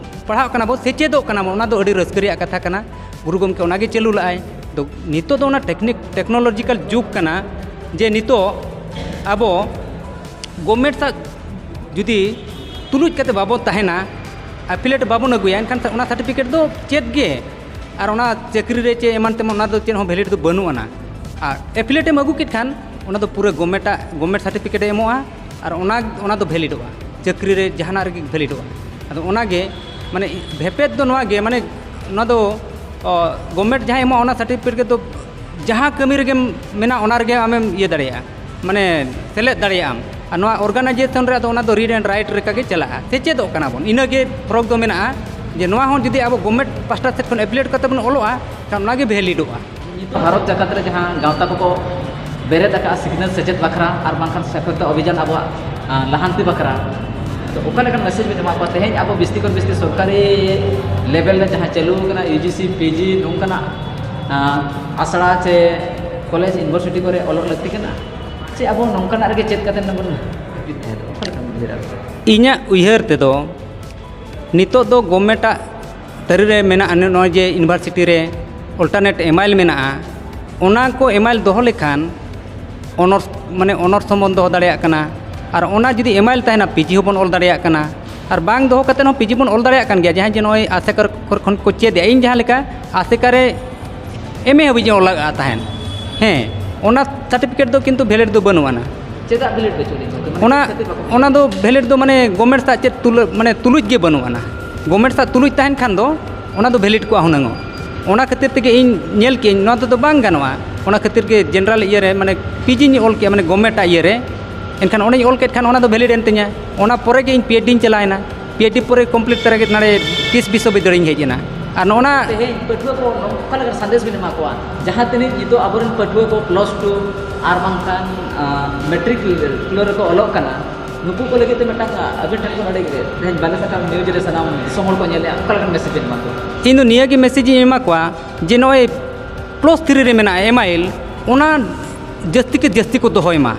ᱯᱟᱲᱦᱟᱜ ᱠᱟᱱᱟ ᱵᱚᱱ, ᱥᱮᱪᱮᱫᱚᱜ ᱠᱟᱱᱟ ᱵᱚᱱ, ᱚᱱᱟ ᱫᱚ ᱟᱹᱰᱤ ᱨᱟᱹᱥᱠᱟᱹ ᱨᱮᱭᱟᱜ ᱠᱟᱛᱷᱟ ᱠᱟᱱᱟ᱾ ᱜᱩᱨᱩ ᱜᱚᱢᱠᱮ ᱚᱱᱟᱜᱮ ᱪᱟᱹᱞᱩ ᱞᱟᱜᱼᱟᱭ᱾ ᱛᱚ ᱱᱤᱛᱚᱜ ᱫᱚ ᱚᱱᱟ ᱴᱮᱠᱱᱤᱠ ᱴᱮᱠᱱᱳᱞᱚᱡᱤᱠᱟᱞ ᱡᱩᱜᱽ ᱠᱟᱱᱟ, ᱡᱮ ᱱᱤᱛᱚᱜ ᱟᱵᱚ ᱜᱚᱵᱷᱢᱮᱱᱴ ᱥᱟᱶ ᱡᱩᱫᱤ ᱛᱩᱞᱩᱡ ᱠᱟᱛᱮ ᱵᱟᱵᱚᱱ ᱛᱟᱦᱮᱱᱟ, ᱮᱯᱷᱤᱞᱮᱴ ᱵᱟᱵᱚᱱ ᱟᱹᱜᱩᱭᱟ, ᱮᱱᱠᱷᱟᱱ ᱚᱱᱟ ᱥᱟᱨᱴᱤᱯᱷᱤᱠᱮᱴ ᱫᱚ ᱪᱮᱫ ᱜᱮ, ᱟᱨ ᱚᱱᱟ ᱪᱟᱹᱠᱨᱤ ᱨᱮ ᱪᱮ ᱮᱢᱟᱱ ᱛᱮᱢᱟᱱ, ᱚᱱᱟ ᱫᱚ ᱪᱮᱫ ᱦᱚᱸ ᱵᱷᱮᱞᱤᱰ ᱫᱚ ᱵᱟᱹᱱᱩᱜ ᱟᱱᱟ᱾ ᱟᱨ ᱮᱯᱷᱤᱞᱮᱴ ᱮᱢ ᱟᱹᱜᱩ ᱠᱮᱫ ᱠᱷᱟᱱ, ᱚᱱᱟ ᱫᱚ ᱯᱩᱨᱟᱹ ᱜᱚᱵᱷᱢᱮᱱᱴᱟᱜ, ᱜᱚᱵᱷᱢᱮᱱᱴ ᱥᱟᱨᱴᱤᱯᱷᱤᱠᱮᱴ ᱮ ᱮᱢᱚᱜᱼᱟ, ᱟᱨ ᱚᱱᱟ, ᱚᱱᱟ ᱫᱚ ᱵᱷᱮᱞᱤᱰᱚᱜᱼᱟ, ᱪᱟᱹᱠᱨᱤ ᱨᱮ ᱡᱟᱦᱟᱱᱟᱜ ᱨᱮᱜᱮ ᱵᱷᱮᱞᱤᱰᱚᱜᱼᱟ᱾ ᱟᱫᱚ ᱚᱱᱟᱜᱮ ᱢᱟᱱᱮ ᱵᱷᱮᱯᱮᱫ ᱫᱚ ᱱᱚᱣᱟ ᱜᱮ, ᱢᱟᱱᱮ ᱱᱚᱣᱟ ᱫᱚ ᱚ, ᱜᱚᱵᱷᱢᱮᱱᱴ ᱡᱟᱦᱟᱸᱭ ᱮᱢᱚᱜᱼᱟ, ᱚᱱᱟ ᱥᱟᱨᱴᱤᱯᱷᱤᱠᱮᱴ ᱫᱚ ᱡᱟᱦᱟᱸ ᱠᱟᱹᱢᱤ ᱨᱮᱜᱮᱢ ᱢᱮᱱᱟ, ᱚᱱᱟ ᱨᱮᱜᱮ ᱟᱢᱮᱢ ᱤᱭᱟᱹ ᱫᱟᱲᱮᱭᱟᱜᱼᱟ, ᱢᱟᱱᱮ ᱥᱮᱞᱮᱫ ᱫᱟᱲᱮᱭᱟᱜ ᱟᱢ᱾ ᱟᱨ ᱱᱚᱣᱟ ᱚᱨᱜᱟᱱᱟᱭᱡᱮᱥᱚᱱ ᱨᱮ ᱟᱫᱚ ᱚᱱᱟ ᱫᱚ ᱨᱤᱰ ᱮᱱᱰ ᱨᱟᱭᱤᱴ ᱞᱮᱠᱟ ᱜᱮ ᱪᱟᱞᱟᱜᱼᱟ, ᱥᱮᱪᱮᱫᱚᱜ ᱠᱟᱱᱟ ᱵᱚᱱ, ᱤᱱᱟᱹᱜᱮ ᱯᱷᱚᱨᱚᱠ ᱫᱚ ᱢᱮᱱᱟᱜᱼᱟ᱾ ᱡᱮ ᱱᱚᱣᱟ ᱦᱚᱸ ᱡᱩᱫᱤ ᱟᱵᱚ ᱜᱚᱵᱷᱢᱮᱱᱴ ᱯᱟᱥᱴᱟ ᱥᱮᱫ ᱠᱷᱚᱱ ᱮᱯᱷᱤᱞᱮᱴ ᱠᱟᱛᱮ ᱵᱚᱱ ᱚᱞᱚᱜᱼᱟ, ᱠᱷᱟᱱ ᱚᱱᱟᱜᱮ ᱵᱷᱮᱞᱤᱰᱚᱜᱼᱟ᱾ ᱱᱤᱛᱚᱜ ᱵᱷᱟᱨᱚᱛ ᱡᱟᱠᱟᱛ ᱨᱮ ᱡᱟᱦᱟᱸ ᱜᱟᱶᱛᱟ ᱠᱚᱠᱚ ᱵᱮᱨᱮᱫ ᱟᱠᱟᱫᱼᱟ ᱥᱤᱠᱷᱱᱟᱹᱛ ᱥᱮᱪᱮᱫ ᱵᱟᱠᱷᱨᱟ ᱟᱨ ᱵᱟᱝᱠᱷᱟᱱ ᱥᱟᱠᱷᱨᱟᱛᱟ ᱚᱵᱷᱤᱡᱟᱱ ᱟᱵᱚᱣᱟᱜ, ᱟ, ᱞᱟᱦᱟᱱᱛᱤ ᱵᱟᱠᱷᱨᱟ, ᱛᱚ ᱚᱠᱟ ᱞᱮᱠᱟᱱ ᱢᱮᱥᱮᱡᱽ ᱵᱮᱱ ᱮᱢᱟ ᱠᱚᱣᱟ? ᱛᱮᱦᱮᱧ ᱟᱵᱚ ᱵᱤᱥᱛᱤ ᱠᱷᱚᱱ ᱵᱤᱥᱛᱤ ᱥᱚᱨᱠᱟᱨᱤ ᱞᱮᱵᱮᱞ ᱨᱮ ᱡᱟᱦᱟᱸ ᱪᱟᱹᱞᱩ ᱟᱠᱟᱱᱟ, ᱭᱩ ᱡᱤ ᱥᱤ, ᱯᱤ ᱡᱤ, ᱱᱚᱝᱠᱟᱱᱟᱜ, ᱟ, ᱟᱥᱲᱟ ᱪᱮ ᱠᱚᱞᱮᱡᱽ, ᱤᱭᱩᱱᱤᱵᱷᱟᱨᱥᱤᱴᱤ ᱠᱚᱨᱮ ᱚᱞᱚᱜ ᱞᱟᱹᱠᱛᱤ ᱠᱟᱱᱟ, ᱥᱮ ᱟᱵᱚ ᱱᱚᱝᱠᱟᱱᱟᱜ ᱨᱮᱜᱮ ᱪᱮᱫ ᱠᱟᱛᱮ ᱵᱚᱱ ᱦᱟᱹᱯᱤᱫ ᱛᱟᱦᱮᱸ ᱫᱚ? ᱚᱠᱟ ᱞᱮᱠᱟᱢ ᱩᱭᱦᱟᱹᱨᱟ? ᱤᱧᱟᱹᱜ ᱩᱭᱦᱟᱹᱨ ᱛᱮᱫᱚ ᱱᱤᱛᱚᱜ ᱫᱚ ᱜᱚᱵᱷᱢᱮᱱᱴᱟᱜ ᱛᱟᱹᱨᱤ ᱨᱮ ᱢᱮᱱᱟᱜᱼᱟ, ᱱᱚᱜᱼᱚᱭ ᱡᱮ ᱤᱭᱩᱱᱤᱵᱷᱟᱨᱥᱤᱴᱤ ᱨᱮ ᱚᱞᱴᱟᱨᱱᱮᱴ ᱮᱢᱟᱭᱮᱞ ᱢᱮᱱᱟᱜᱼᱟ, ᱚᱱᱟ ᱠᱚ ᱮᱢᱟᱭᱮᱞ ᱫᱚᱦᱚ ᱞᱮᱠᱷᱟᱱ ᱚᱱᱚᱨᱥ, ᱢᱟᱱᱮ ᱚᱱᱚᱨᱥ ᱦᱚᱸᱵᱚᱱ ᱫᱚᱦᱚ ᱫᱟᱲᱮᱭᱟᱜ ᱠᱟᱱᱟ, ᱟᱨ ᱚᱱᱟ ᱡᱩᱫᱤ ᱮᱢᱟᱭᱮᱞ ᱛᱟᱦᱮᱱᱟ, ᱯᱤᱡᱤ ᱦᱚᱸᱵᱚᱱ ᱚᱞ ᱫᱟᱲᱮᱭᱟᱜ ᱠᱟᱱᱟ᱾ ᱟᱨ ᱵᱟᱝ ᱫᱚᱦᱚ ᱠᱟᱛᱮᱫ ᱦᱚᱸ ᱯᱤᱡᱤ ᱵᱚᱱ ᱚᱞ ᱫᱟᱲᱮᱭᱟᱜ ᱠᱟᱱ ᱜᱮᱭᱟ᱾ ᱡᱟᱦᱟᱸᱭ ᱡᱮ ᱱᱚᱜᱼᱚᱭ ᱟᱥᱮᱠᱟ ᱠᱚᱨᱮ ᱠᱷᱚᱱ ᱠᱚ ᱪᱮᱫ ᱮᱫᱼᱟ, ᱤᱧ ᱡᱟᱦᱟᱸ ᱞᱮᱠᱟ ᱟᱥᱮᱠᱟ ᱨᱮ ᱮᱢ ᱮ ᱦᱟᱹᱵᱤᱡ ᱤᱧ ᱚᱞ ᱞᱟᱜᱼᱟ ᱛᱟᱦᱮᱸᱫ᱾ ᱦᱮᱸ, ᱚᱱᱟ ᱥᱟᱨᱴᱤᱯᱷᱤᱠᱮᱴ ᱫᱚ ᱠᱤᱱᱛᱩ ᱵᱷᱮᱞᱤᱰ ᱫᱚ ᱵᱟᱹᱱᱩᱜ ᱟᱱᱟ᱾ ᱪᱮᱫᱟᱜ ᱵᱷᱮᱞᱤᱰ ᱵᱟᱹᱪᱩᱜ ᱟᱹᱱᱤᱡ ᱜᱚᱢᱠᱮ? ᱢᱟᱱᱮ ᱚᱱᱟ ᱪᱮᱫ ᱠᱷᱟᱹᱛᱤᱨ ᱵᱟᱠᱚ ᱚᱱᱟ ᱫᱚ ᱵᱷᱮᱞᱤᱰ ᱫᱚ ᱢᱟᱱᱮ ᱜᱚᱵᱷᱢᱮᱱᱴ ᱥᱟᱶ ᱪᱮᱫ ᱛᱩᱞᱟᱹ ᱢᱟᱱᱮ ᱛᱩᱞᱩᱡ ᱜᱮ ᱵᱟᱹᱱᱩᱜ ᱟᱱᱟ᱾ ᱜᱚᱵᱷᱢᱮᱱᱴ ᱥᱟᱶ ᱛᱩᱞᱩᱡ ᱛᱟᱦᱮᱱ ᱠᱷᱟᱱ ᱫᱚ ᱚᱱᱟ ᱫᱚ ᱵᱷᱮᱞᱤᱰ ᱠᱚᱜᱼᱟ ᱦᱩᱱᱟᱹᱝ ᱚᱜ᱾ ᱚᱱᱟ ᱠᱷᱟᱹᱛᱤᱨ ᱛᱮᱜᱮ ᱤᱧ ᱧᱮᱞ ᱠᱮᱜᱼᱟᱹᱧ, ᱱᱚᱣᱟ ᱛᱮᱫᱚ ᱵᱟᱝ ᱜᱟᱱᱚᱜᱼᱟ᱾ ᱚᱱᱟ ᱠᱷᱟᱹᱛᱤᱨ ᱜᱮ ᱡᱮᱱᱟᱨᱮᱞ ᱤᱭᱟᱹ ᱨᱮ ᱢᱟᱱᱮ ᱯᱤᱡᱤᱧ ᱚᱞ ᱠᱮᱜᱼᱟ, ᱢᱟᱱᱮ ᱜᱚᱵᱷᱢᱮᱱᱴ ᱟᱜ ᱤᱭᱟᱹ ᱨᱮ᱾ ᱮᱱᱠᱷᱟᱱ ᱚᱱᱟᱧ ᱚᱞ ᱠᱮᱫ ᱠᱷᱟᱱ ᱚᱱᱟ ᱫᱚ ᱵᱷᱮᱞᱤᱰ ᱮᱱ ᱛᱤᱧᱟ᱾ ᱚᱱᱟ ᱯᱚᱨᱮ ᱜᱮ ᱤᱧ ᱯᱤ ᱮᱭᱤᱪ ᱰᱤᱧ ᱪᱟᱞᱟᱣᱮᱱᱟ᱾ ᱯᱤ ᱮᱭᱤᱪ ᱰᱤ ᱯᱚᱨᱮ ᱠᱚᱢᱯᱞᱤᱴ ᱛᱚᱨᱟ ᱜᱮ ᱱᱚᱰᱮ ᱠᱨᱤᱥ ᱵᱤᱥᱥᱚᱵᱤᱫᱽᱫᱟᱞᱚᱭ ᱤᱧ ᱦᱮᱡ ᱮᱱᱟ᱾ ᱟᱨ ᱱᱚᱜᱼᱚ ᱱᱟ ᱛᱮᱦᱮᱧ ᱯᱟᱹᱴᱷᱩᱣᱟᱹ ᱠᱚ ᱚᱠᱟ ᱞᱮᱠᱟᱱ ᱥᱟᱸᱫᱮᱥ ᱵᱤᱱ ᱮᱢᱟ ᱠᱚᱣᱟ? ᱡᱟᱦᱟᱸ ᱛᱤᱱᱟᱹᱜ ᱱᱤᱛᱚᱜ ᱟᱵᱚᱨᱮᱱ ᱯᱟᱹᱴᱷᱩᱣᱟᱹ ᱠᱚ ᱯᱞᱟᱥ ᱴᱩ ᱟᱨ ᱵᱟᱝᱠᱷᱟᱱ ᱢᱮᱴᱨᱤᱠ ᱞᱮᱵᱮᱞ ᱨᱮᱠᱚ ᱚᱞᱚᱜ ᱠᱟᱱᱟ, ᱱᱩᱠᱩ ᱠᱚ ᱞᱟᱹᱜᱤᱫ ᱛᱮ ᱢᱤᱫᱴᱟᱝ ᱟᱹᱵᱤᱱ ᱴᱷᱮᱱ ᱠᱷᱚᱱ ᱟᱹᱰᱤ ᱛᱮᱦᱮᱧ ᱵᱟᱞᱮ ᱥᱟᱠᱟᱢ ᱱᱤᱭᱩᱡᱽ ᱨᱮ ᱥᱟᱱᱟᱢ ᱫᱤᱥᱚᱢ ᱦᱚᱲ ᱠᱚ ᱧᱮᱞᱮᱫᱼᱟ, ᱚᱠᱟ ᱞᱮᱠᱟᱱ ᱢᱮᱥᱮᱡᱽ ᱵᱤᱱ ᱮᱢᱟ ᱠᱚᱣᱟ? ᱤᱧ ᱫᱚ ᱱᱤᱭᱟᱹ ᱜᱮ ᱢᱮᱥᱮᱡᱽ ᱤᱧ ᱮᱢᱟ ᱠᱚᱣᱟ ᱡᱮ ᱱᱚᱜᱼᱚᱭ ᱯᱞᱟᱥ ᱛᱷᱨᱤ ᱨᱮ ᱢᱮᱱᱟᱜᱼᱟ ᱮᱢ ᱟᱭ ᱮᱞ, ᱚᱱᱟ ᱡᱟᱹᱥᱛᱤ ᱠᱮ ᱡᱟᱹᱥᱛᱤ ᱠᱚ ᱫᱚᱦᱚᱭ ᱢᱟ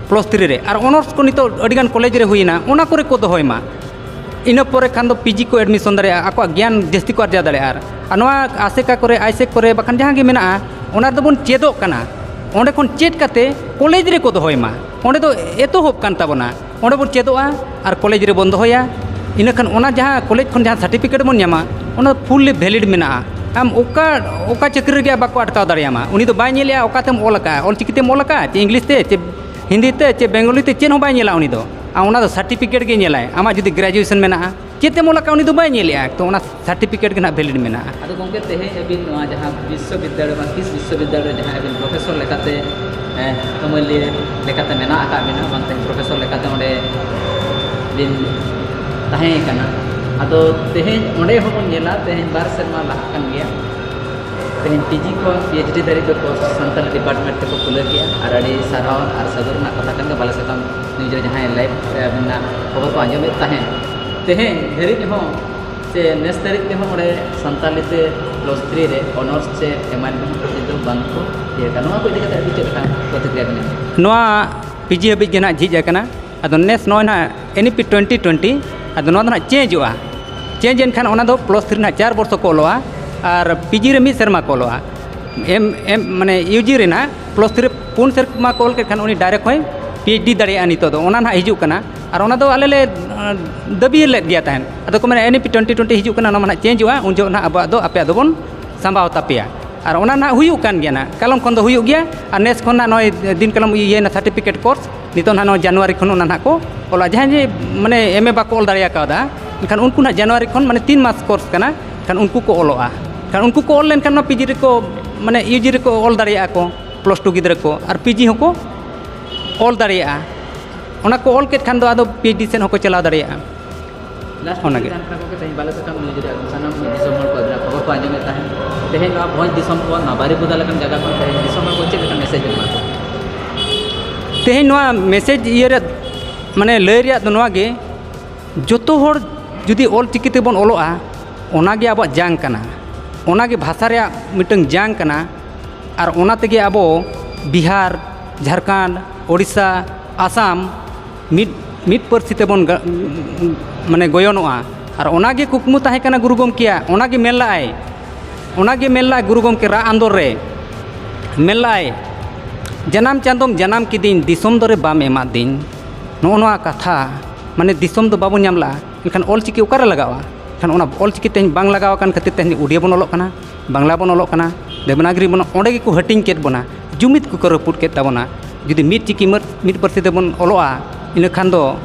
ᱯᱞᱟᱥ ᱛᱷᱨᱤ ᱨᱮ᱾ ᱟᱨ ᱚᱱᱟᱨᱥ ᱠᱚ ᱱᱤᱛᱚᱜ ᱟᱹᱰᱤᱜᱟᱱ ᱠᱚᱞᱮᱡᱽ ᱨᱮ ᱦᱩᱭᱮᱱᱟ, ᱚᱱᱟ ᱠᱚᱨᱮ ᱠᱚ ᱫᱚᱦᱚᱭ ᱢᱟ᱾ ᱤᱱᱟᱹ ᱯᱚᱨᱮ ᱠᱷᱟᱱ ᱫᱚ ᱯᱤ ᱡᱤ ᱠᱚ ᱮᱰᱢᱤᱥᱚᱱ ᱫᱟᱲᱮᱭᱟᱜᱼᱟ, ᱟᱠᱚᱣᱟᱜ ᱜᱮᱭᱟᱱ ᱡᱟᱹᱥᱛᱤ ᱠᱚ ᱟᱨᱡᱟᱣ ᱫᱟᱲᱮᱭᱟᱜᱼᱟ᱾ ᱟᱨ, ᱟᱨ ᱱᱚᱣᱟ ᱟᱥᱮᱠᱟ ᱠᱚᱨᱮ, ᱟᱭᱥᱮᱠ ᱠᱚᱨᱮ, ᱵᱟᱠᱷᱟᱱ ᱡᱟᱦᱟᱸ ᱜᱮ ᱢᱮᱱᱟᱜᱼᱟ, ᱚᱱᱟ ᱨᱮᱫᱚ ᱵᱚᱱ ᱪᱮᱫᱚᱜ ᱠᱟᱱᱟ᱾ ᱚᱸᱰᱮ ᱠᱷᱚᱱ ᱪᱮᱫ ᱠᱟᱛᱮ ᱠᱚᱞᱮᱡᱽ ᱨᱮᱠᱚ ᱫᱚᱦᱚᱭ ᱢᱟ, ᱚᱸᱰᱮ ᱫᱚ ᱮᱛᱚᱦᱚᱵ ᱠᱟᱱ ᱛᱟᱵᱚᱱᱟ᱾ ᱚᱸᱰᱮ ᱵᱚᱱ ᱪᱮᱫᱚᱜᱼᱟ ᱟᱨ ᱠᱚᱞᱮᱡᱽ ᱨᱮᱵᱚᱱ ᱫᱚᱦᱚᱭᱟ᱾ ᱤᱱᱟᱹᱠᱷᱟᱱ ᱚᱱᱟ ᱡᱟᱦᱟᱸ ᱠᱚᱞᱮᱡᱽ ᱠᱷᱚᱱ ᱡᱟᱦᱟᱸ ᱥᱟᱨᱴᱤᱯᱷᱤᱠᱮᱴ ᱵᱚᱱ ᱧᱟᱢᱟ, ᱚᱱᱟ ᱯᱷᱩᱞᱞᱤ ᱵᱷᱮᱞᱤᱰ ᱢᱮᱱᱟᱜᱼᱟ᱾ ᱟᱢ ᱚᱠᱟ, ᱚᱠᱟ ᱪᱟᱹᱠᱨᱤ ᱨᱮᱜᱮ ᱵᱟᱠᱚ ᱟᱴᱠᱟᱣ ᱫᱟᱲᱮᱭᱟᱢᱟ᱾ ᱩᱱᱤ ᱫᱚ ᱵᱟᱭ ᱧᱮᱞᱮᱜᱼᱟ ᱚᱠᱟᱛᱮᱢ ᱚᱞ ᱟᱠᱟᱫᱼᱟ, ᱚᱞ ᱪᱤᱠᱤᱛᱮᱢ ᱚᱞ ᱟᱠᱟᱫᱼᱟ ᱪᱮ ᱤᱝᱞᱤᱥ ᱛᱮ ᱪᱮ ᱦᱤᱱᱫᱤ ᱛᱮ ᱪᱮ ᱵᱮᱝᱜᱚᱞᱤ ᱛᱮ, ᱪᱮᱫ ᱦᱚᱸ ᱵᱟᱭ ᱧᱮᱞᱟ ᱩᱱᱤ ᱫᱚ᱾ ᱟᱨ ᱚᱱᱟ ᱫᱚ ᱥᱟᱨᱴᱤᱯᱷᱤᱠᱮᱴ ᱜᱮ ᱧᱮᱞᱟᱭ᱾ ᱟᱢᱟᱜ ᱡᱩᱫᱤ ᱜᱨᱮᱡᱩᱭᱮᱥᱚᱱ ᱢᱮᱱᱟᱜᱼᱟ, ᱪᱮᱫ ᱮᱢ ᱚᱞ ᱟᱠᱟᱫᱼᱟ ᱩᱱᱤ ᱫᱚ ᱵᱟᱭ ᱧᱮᱞᱮᱜᱼᱟ, ᱛᱚ ᱚᱱᱟ ᱥᱟᱨᱴᱤᱯᱷᱤᱠᱮᱴ ᱜᱮ ᱱᱟᱦᱟᱜ ᱵᱷᱮᱞᱤᱰ ᱢᱮᱱᱟᱜᱼᱟ᱾ ᱟᱫᱚ ᱜᱚᱢᱠᱮ, ᱛᱮᱦᱮᱧ ᱟᱹᱵᱤᱱ ᱱᱚᱣᱟ ᱡᱟᱦᱟᱸ ᱵᱤᱥᱥᱚᱵᱤᱫᱽᱫᱟᱞᱚᱭ ᱵᱟᱝ ᱠᱤᱥ ᱵᱤᱥᱥᱚᱵᱤᱫᱽᱫᱟᱞᱚᱭ ᱨᱮ ᱡᱟᱦᱟᱸ ᱟᱹᱵᱤᱱ ᱯᱨᱚᱯᱷᱮᱥᱚᱨ ᱞᱮᱠᱟᱛᱮ, ᱮᱸ, ᱟᱹᱢᱟᱹᱞᱤᱭᱟᱹ ᱞᱮᱠᱟᱛᱮ ᱢᱮᱱᱟᱜ ᱟᱠᱟᱫ ᱵᱤᱱᱟ, ᱵᱟᱝ ᱛᱮᱦᱮᱧ ᱯᱨᱚᱯᱷᱮᱥᱚᱨ ᱞᱮᱠᱟᱛᱮ ᱚᱸᱰᱮ ᱵᱤᱱ ᱛᱟᱦᱮᱸ ᱠᱟᱱᱟ᱾ ᱟᱫᱚ ᱛᱮᱦᱮᱧ ᱚᱸᱰᱮ ᱦᱚᱸᱵᱚᱱ ᱧᱮᱞᱟ, ᱛᱮᱦᱮᱧ ᱵᱟᱨ ᱥᱮᱨᱢᱟ ᱞᱟᱦᱟᱜ ᱠᱟᱱ ᱜᱮᱭᱟ᱾ ᱛᱮᱦᱮᱧ ᱯᱤ ᱡᱤ ᱠᱷᱚᱱ ᱯᱤ ᱮᱭᱤᱪ ᱰᱤ ᱫᱷᱟᱹᱨᱤᱡ ᱫᱚ ᱠᱳᱨᱥ ᱥᱟᱱᱛᱟᱞᱤ ᱰᱤᱯᱟᱨᱴᱢᱮᱱᱴ ᱛᱮᱠᱚ ᱠᱷᱩᱞᱟᱹᱣ ᱠᱮᱜᱼᱟ, ᱟᱨ ᱟᱹᱰᱤ ᱥᱟᱨᱦᱟᱣ ᱟᱨ ᱥᱟᱹᱜᱩᱱ ᱨᱮᱱᱟᱜ ᱠᱟᱛᱷᱟ ᱠᱟᱱ ᱜᱮᱭᱟ᱾ ᱵᱟᱞᱮ ᱥᱟᱠᱟᱢ ᱱᱤᱭᱩᱡᱽ ᱨᱮ ᱡᱟᱦᱟᱸᱭ ᱞᱟᱭᱤᱵᱷ ᱨᱮ ᱟᱹᱵᱤᱱᱟᱜ ᱠᱷᱚᱵᱚᱨ ᱠᱚ ᱟᱸᱡᱚᱢᱮᱫ ᱛᱟᱦᱮᱸᱫ, ᱛᱮᱦᱮᱧ ᱫᱷᱟᱹᱨᱤᱡ ᱦᱚᱸ ᱥᱮ ᱱᱮᱥ ᱫᱷᱟᱹᱨᱤᱡ ᱛᱮᱦᱚᱸ ᱚᱸᱰᱮ ᱥᱟᱱᱛᱟᱞᱤ ᱛᱮ ᱯᱞᱟᱥ ᱛᱷᱨᱤ ᱨᱮ ᱚᱱᱟᱨᱥ ᱪᱮ ᱮᱢ ᱟᱭ ᱮᱞ ᱫᱚ ᱵᱟᱝ ᱠᱚ ᱤᱭᱟᱹ ᱠᱟᱱᱟ᱾ ᱱᱚᱣᱟ ᱠᱚ ᱤᱫᱤ ᱠᱟᱛᱮ ᱟᱹᱵᱤᱱ ᱪᱮᱫ ᱞᱮᱠᱟ ᱯᱨᱚᱛᱤᱠᱨᱤᱭᱟ ᱵᱤᱱ ᱮᱢᱟ? ᱱᱚᱣᱟ ᱯᱤ ᱡᱤ ᱦᱟᱹᱵᱤᱡ ᱜᱮ ᱱᱟᱦᱟᱜ ᱡᱷᱤᱡ ᱟᱠᱟᱱᱟ᱾ ᱟᱫᱚ ᱱᱮᱥ ᱱᱚᱜᱼᱚᱭ ᱱᱟᱦᱟᱜ ᱮᱱ ᱤ ᱯᱤ ᱴᱩᱭᱮᱱᱴᱤ ᱴᱩᱭᱮᱱᱴᱤ, ᱟᱫᱚ ᱱᱚᱣᱟ ᱫᱚ ᱱᱟᱦᱟᱜ ᱪᱮᱧᱡᱚᱜᱼᱟ᱾ ᱪᱮᱧᱡᱽ ᱮᱱᱠᱷᱟᱱ ᱚᱱᱟ ᱫᱚ ᱯᱞᱟᱥ ᱛᱷᱨᱤ ᱱᱟᱦᱟᱜ ᱪᱟᱨ ᱵᱚᱨᱥᱚ ᱠᱚ ᱚᱞᱚᱜᱼᱟ ᱟᱨ ᱯᱤ ᱡᱤ ᱨᱮ ᱢᱤᱫ ᱥᱮᱨᱢᱟ ᱠᱚ ᱚᱞᱚᱜᱼᱟ᱾ ᱮᱢ, ᱮᱢ, ᱢᱟᱱᱮ ᱤᱭᱩ ᱡᱤ ᱨᱮ ᱱᱟᱦᱟᱜ ᱯᱞᱟᱥ ᱛᱷᱨᱤ ᱯᱩᱱ ᱥᱮᱨᱢᱟ ᱠᱚ ᱚᱞ ᱠᱮᱫ ᱠᱷᱟᱱ ᱩᱱᱤ ᱰᱟᱭᱨᱮᱠᱴ ᱦᱚᱸᱭ PhD ᱫᱟᱲᱮᱭᱟᱜᱼᱟ ᱱᱤᱛᱚᱜ ᱫᱚ, ᱚᱱᱟ ᱱᱟᱦᱟᱜ ᱦᱤᱡᱩᱜ ᱠᱟᱱᱟ᱾ ᱟᱨ ᱚᱱᱟ ᱫᱚ ᱟᱞᱮ ᱞᱮ ᱟᱸ, ᱫᱟᱹᱵᱤ ᱞᱮᱫ ᱜᱮᱭᱟ ᱛᱟᱦᱮᱸᱫ᱾ ᱟᱫᱚ ᱠᱚ ᱢᱮᱱᱟ, "NEP twenty twenty ᱦᱤᱡᱩᱜ ᱠᱟᱱᱟ, ᱚᱱᱟ ᱢᱟ ᱱᱟᱦᱟᱜ ᱪᱮᱧᱡᱚᱜᱼᱟ, ᱩᱱ ᱡᱚᱦᱚᱜ ᱱᱟᱦᱟᱜ ᱟᱵᱚᱣᱟᱜ ᱫᱚ ᱟᱯᱮᱭᱟᱜ ᱫᱚᱵᱚᱱ ᱥᱟᱢᱵᱟᱣ ᱛᱟᱯᱮᱭᱟ᱾" ᱟᱨ ᱚᱱᱟ ᱱᱟᱦᱟᱜ ᱦᱩᱭᱩᱜ ᱠᱟᱱ ᱜᱮᱭᱟ ᱱᱟᱦᱟᱜ, ᱠᱟᱞᱚᱢ ᱠᱷᱚᱱ ᱫᱚ ᱦᱩᱭᱩᱜ ᱜᱮᱭᱟ᱾ ᱟᱨ ᱱᱮᱥ ᱠᱷᱚᱱ ᱱᱟᱦᱟᱜ ᱱᱚᱜᱼᱚᱭ ᱫᱤᱱ ᱠᱟᱞᱚᱢ ᱤᱭᱟᱹᱭᱮᱱᱟ certificate course, ᱱᱤᱛᱚᱜ ᱱᱟᱦᱟᱜ ᱱᱚᱣᱟ ᱡᱟᱱᱩᱣᱟᱨᱤ ᱠᱷᱚᱱ ᱚᱱᱟ ᱱᱟᱦᱟᱜ ᱠᱚ ᱚᱞᱟ᱾ ᱡᱟᱦᱟᱸᱭ ᱡᱮ ᱢᱟᱱᱮ MA ᱵᱟᱠᱚ ᱚᱞ ᱫᱟᱲᱮ ᱟᱠᱟᱣᱫᱟ, ᱮᱱᱠᱷᱟᱱ ᱩᱱᱠᱩ ᱱᱟᱦᱟᱜ ᱡᱟᱱᱩᱣᱟᱨᱤ ᱠᱷᱚᱱ, ᱢᱟᱱᱮ ᱛᱤᱱ ᱢᱟᱥ course ᱠᱟᱱᱟ, ᱮᱱᱠᱷᱟᱱ ᱩᱱᱠᱩ ᱠᱚ ᱚᱞᱚᱜᱼᱟ᱾ ᱮᱱᱠᱷᱟᱱ ᱩᱱᱠᱩ ᱠᱚ ᱚᱞ ᱞᱮᱱᱠᱷᱟᱱ ᱱᱚᱣᱟ PG ᱨᱮᱠᱚ, ᱢᱟᱱᱮ UG ᱨᱮᱠᱚ ᱚᱞ ᱫᱟᱲᱮᱭᱟᱜᱼᱟ ᱠᱚ, plus two ᱜᱤᱫᱽᱨᱟᱹ ᱠᱚ, ᱟᱨ PG ᱦᱚᱸᱠᱚ ᱚᱞ ᱫᱟᱲᱮᱭᱟᱜᱼᱟ᱾ ᱚᱱᱟ ᱠᱚ ᱚᱞ ᱠᱮᱫ ᱠᱷᱟᱱ ᱫᱚ ᱟᱫᱚ PhD ᱥᱮᱫ ᱦᱚᱸᱠᱚ ᱪᱟᱞᱟᱣ ᱫᱟᱲᱮᱭᱟᱜᱼᱟ᱾ ᱞᱟᱥᱴ ᱚᱱᱟᱜᱮ᱾ ᱛᱟᱦᱮᱱ ᱠᱟᱱᱟ ᱜᱚᱢᱠᱮ, ᱛᱮᱦᱮᱧ ᱵᱟᱞᱮ ᱥᱟᱠᱟᱢ ᱱᱤᱭᱩᱡᱽ ᱨᱮ ᱟᱵᱚ ᱥᱟᱱᱟᱢ ᱫᱤᱥᱚᱢ ᱦᱚᱲ ᱠᱚ ᱟᱹᱰᱤ ᱠᱷᱚᱵᱚᱨ ᱠᱚ ᱟᱸᱡᱚᱢᱮᱫ ᱛᱟᱦᱮᱸᱫ᱾ ᱛᱮᱦᱮᱧ ᱱᱚᱣᱟ ᱵᱷᱚᱸᱡᱽ ᱫᱤᱥᱚᱢ ᱠᱷᱚᱱ, ᱱᱚᱣᱟ ᱵᱟᱨᱤᱯᱚᱫᱟ ᱞᱮᱠᱟᱱ ᱡᱟᱭᱜᱟ ᱠᱷᱚᱱ ᱛᱮᱦᱮᱧ ᱫᱤᱥᱚᱢ ᱦᱚᱲ ᱠᱚ ᱪᱮᱫ ᱞᱮᱠᱟᱱ ᱢᱮᱥᱮᱡᱽ ᱵᱮᱱ ᱮᱢᱟ ᱠᱚᱣᱟ? ᱛᱮᱦᱮᱧ ᱱᱚᱣᱟ ᱢᱮᱥᱮᱡᱽ ᱤᱭᱟᱹ ᱨᱮ, ᱢᱟᱱᱮ ᱞᱟᱹᱭ ᱨᱮᱭᱟᱜ ᱫᱚ ᱱᱚᱣᱟ ᱜᱮ, ᱡᱚᱛᱚ ᱦᱚᱲ ᱡᱩᱫᱤ ᱚᱞ ᱪᱤᱠᱤ ᱛᱮᱵᱚᱱ ᱚᱞᱚᱜᱼᱟ, ᱚᱱᱟᱜᱮ ᱟᱵᱚᱣᱟᱜ ᱡᱟᱝ ᱠᱟᱱᱟ, ᱚᱱᱟᱜᱮ ᱵᱷᱟᱥᱟ ᱨᱮᱭᱟᱜ ᱢᱤᱫᱴᱟᱝ ᱡᱟᱝ ᱠᱟᱱᱟ᱾ ᱟᱨ ᱚᱱᱟ ᱛᱮᱜᱮ ᱟᱵᱚ ᱵᱤᱦᱟᱨ, ᱡᱷᱟᱲᱠᱷᱚᱸᱰ, ᱳᱰᱤᱥᱟ, ᱟᱥᱟᱢ ᱢᱤᱫ, ᱢᱤᱫ ᱯᱟᱹᱨᱥᱤ ᱛᱮᱵᱚᱱ ᱜᱟ-, ᱢᱟᱱᱮ ᱜᱚᱭᱚᱱᱚᱜᱼᱟ᱾ ᱟᱨ ᱚᱱᱟᱜᱮ ᱠᱩᱠᱢᱩ ᱛᱟᱦᱮᱸ ᱠᱟᱱᱟ ᱜᱩᱨᱩ ᱜᱚᱢᱠᱮᱭᱟᱜ, ᱚᱱᱟᱜᱮ ᱢᱮᱱ ᱞᱟᱜᱼᱟᱭ, ᱚᱱᱟᱜᱮ ᱢᱮᱱ ᱞᱟᱜᱼᱟᱭ ᱜᱩᱨᱩ ᱜᱚᱢᱠᱮ ᱨᱟᱜ ᱟᱸᱫᱳᱲ ᱨᱮ, ᱢᱮᱱ ᱞᱟᱜᱼᱟᱭ, "ᱡᱟᱱᱟᱢ ᱪᱟᱸᱫᱚᱢ ᱡᱟᱱᱟᱢ ᱠᱤᱫᱤᱧ, ᱫᱤᱥᱚᱢ ᱫᱚᱨᱮ ᱵᱟᱢ ᱮᱢᱟᱫᱤᱧ᱾" ᱱᱚᱜᱼᱚ ᱱᱚᱣᱟ ᱠᱟᱛᱷᱟ, ᱢᱟᱱᱮ ᱫᱤᱥᱚᱢ ᱫᱚ ᱵᱟᱵᱚᱱ ᱧᱟᱢ ᱞᱟᱜᱼᱟ, ᱮᱱᱠᱷᱟᱱ ᱚᱞ ᱪᱤᱠᱤ ᱚᱠᱟᱨᱮ ᱞᱟᱜᱟᱜᱼᱟ? ᱮᱱᱠᱷᱟᱱ ᱚᱱᱟ ᱚᱞ ᱪᱤᱠᱤ ᱛᱮᱦᱮᱧ ᱵᱟᱝ ᱞᱟᱜᱟᱣ ᱟᱠᱟᱱ ᱠᱷᱟᱹᱛᱤᱨ ᱛᱮ ᱛᱮᱦᱮᱧ ᱩᱰᱤᱭᱟ ᱵᱚᱱ ᱚᱞᱚᱜ ᱠᱟᱱᱟ, ᱵᱟᱝᱞᱟ ᱵᱚᱱ ᱚᱞᱚᱜ ᱠᱟᱱᱟ, ᱫᱮᱵᱽᱱᱟᱜᱽᱨᱤ ᱵᱚᱱ, ᱚᱸᱰᱮ ᱜᱮᱠᱚ ᱦᱟᱹᱴᱤᱧ ᱠᱮᱫ ᱵᱚᱱᱟ, ᱡᱩᱢᱤᱫ ᱠᱚᱠᱚ ᱨᱟᱹᱯᱩᱫ ᱠᱮᱫ ᱛᱟᱵᱚᱱᱟ᱾ ᱡᱩᱫᱤ ᱢᱤᱫ ᱪᱤᱠᱤ ᱢᱟᱹᱨ-, ᱢᱤᱫ ᱯᱟᱹᱨᱥᱤ ᱛᱮᱵᱚᱱ ᱚᱞᱚᱜᱼᱟ, ᱤᱱᱟᱹ ᱠᱷᱟᱱ ᱫᱚ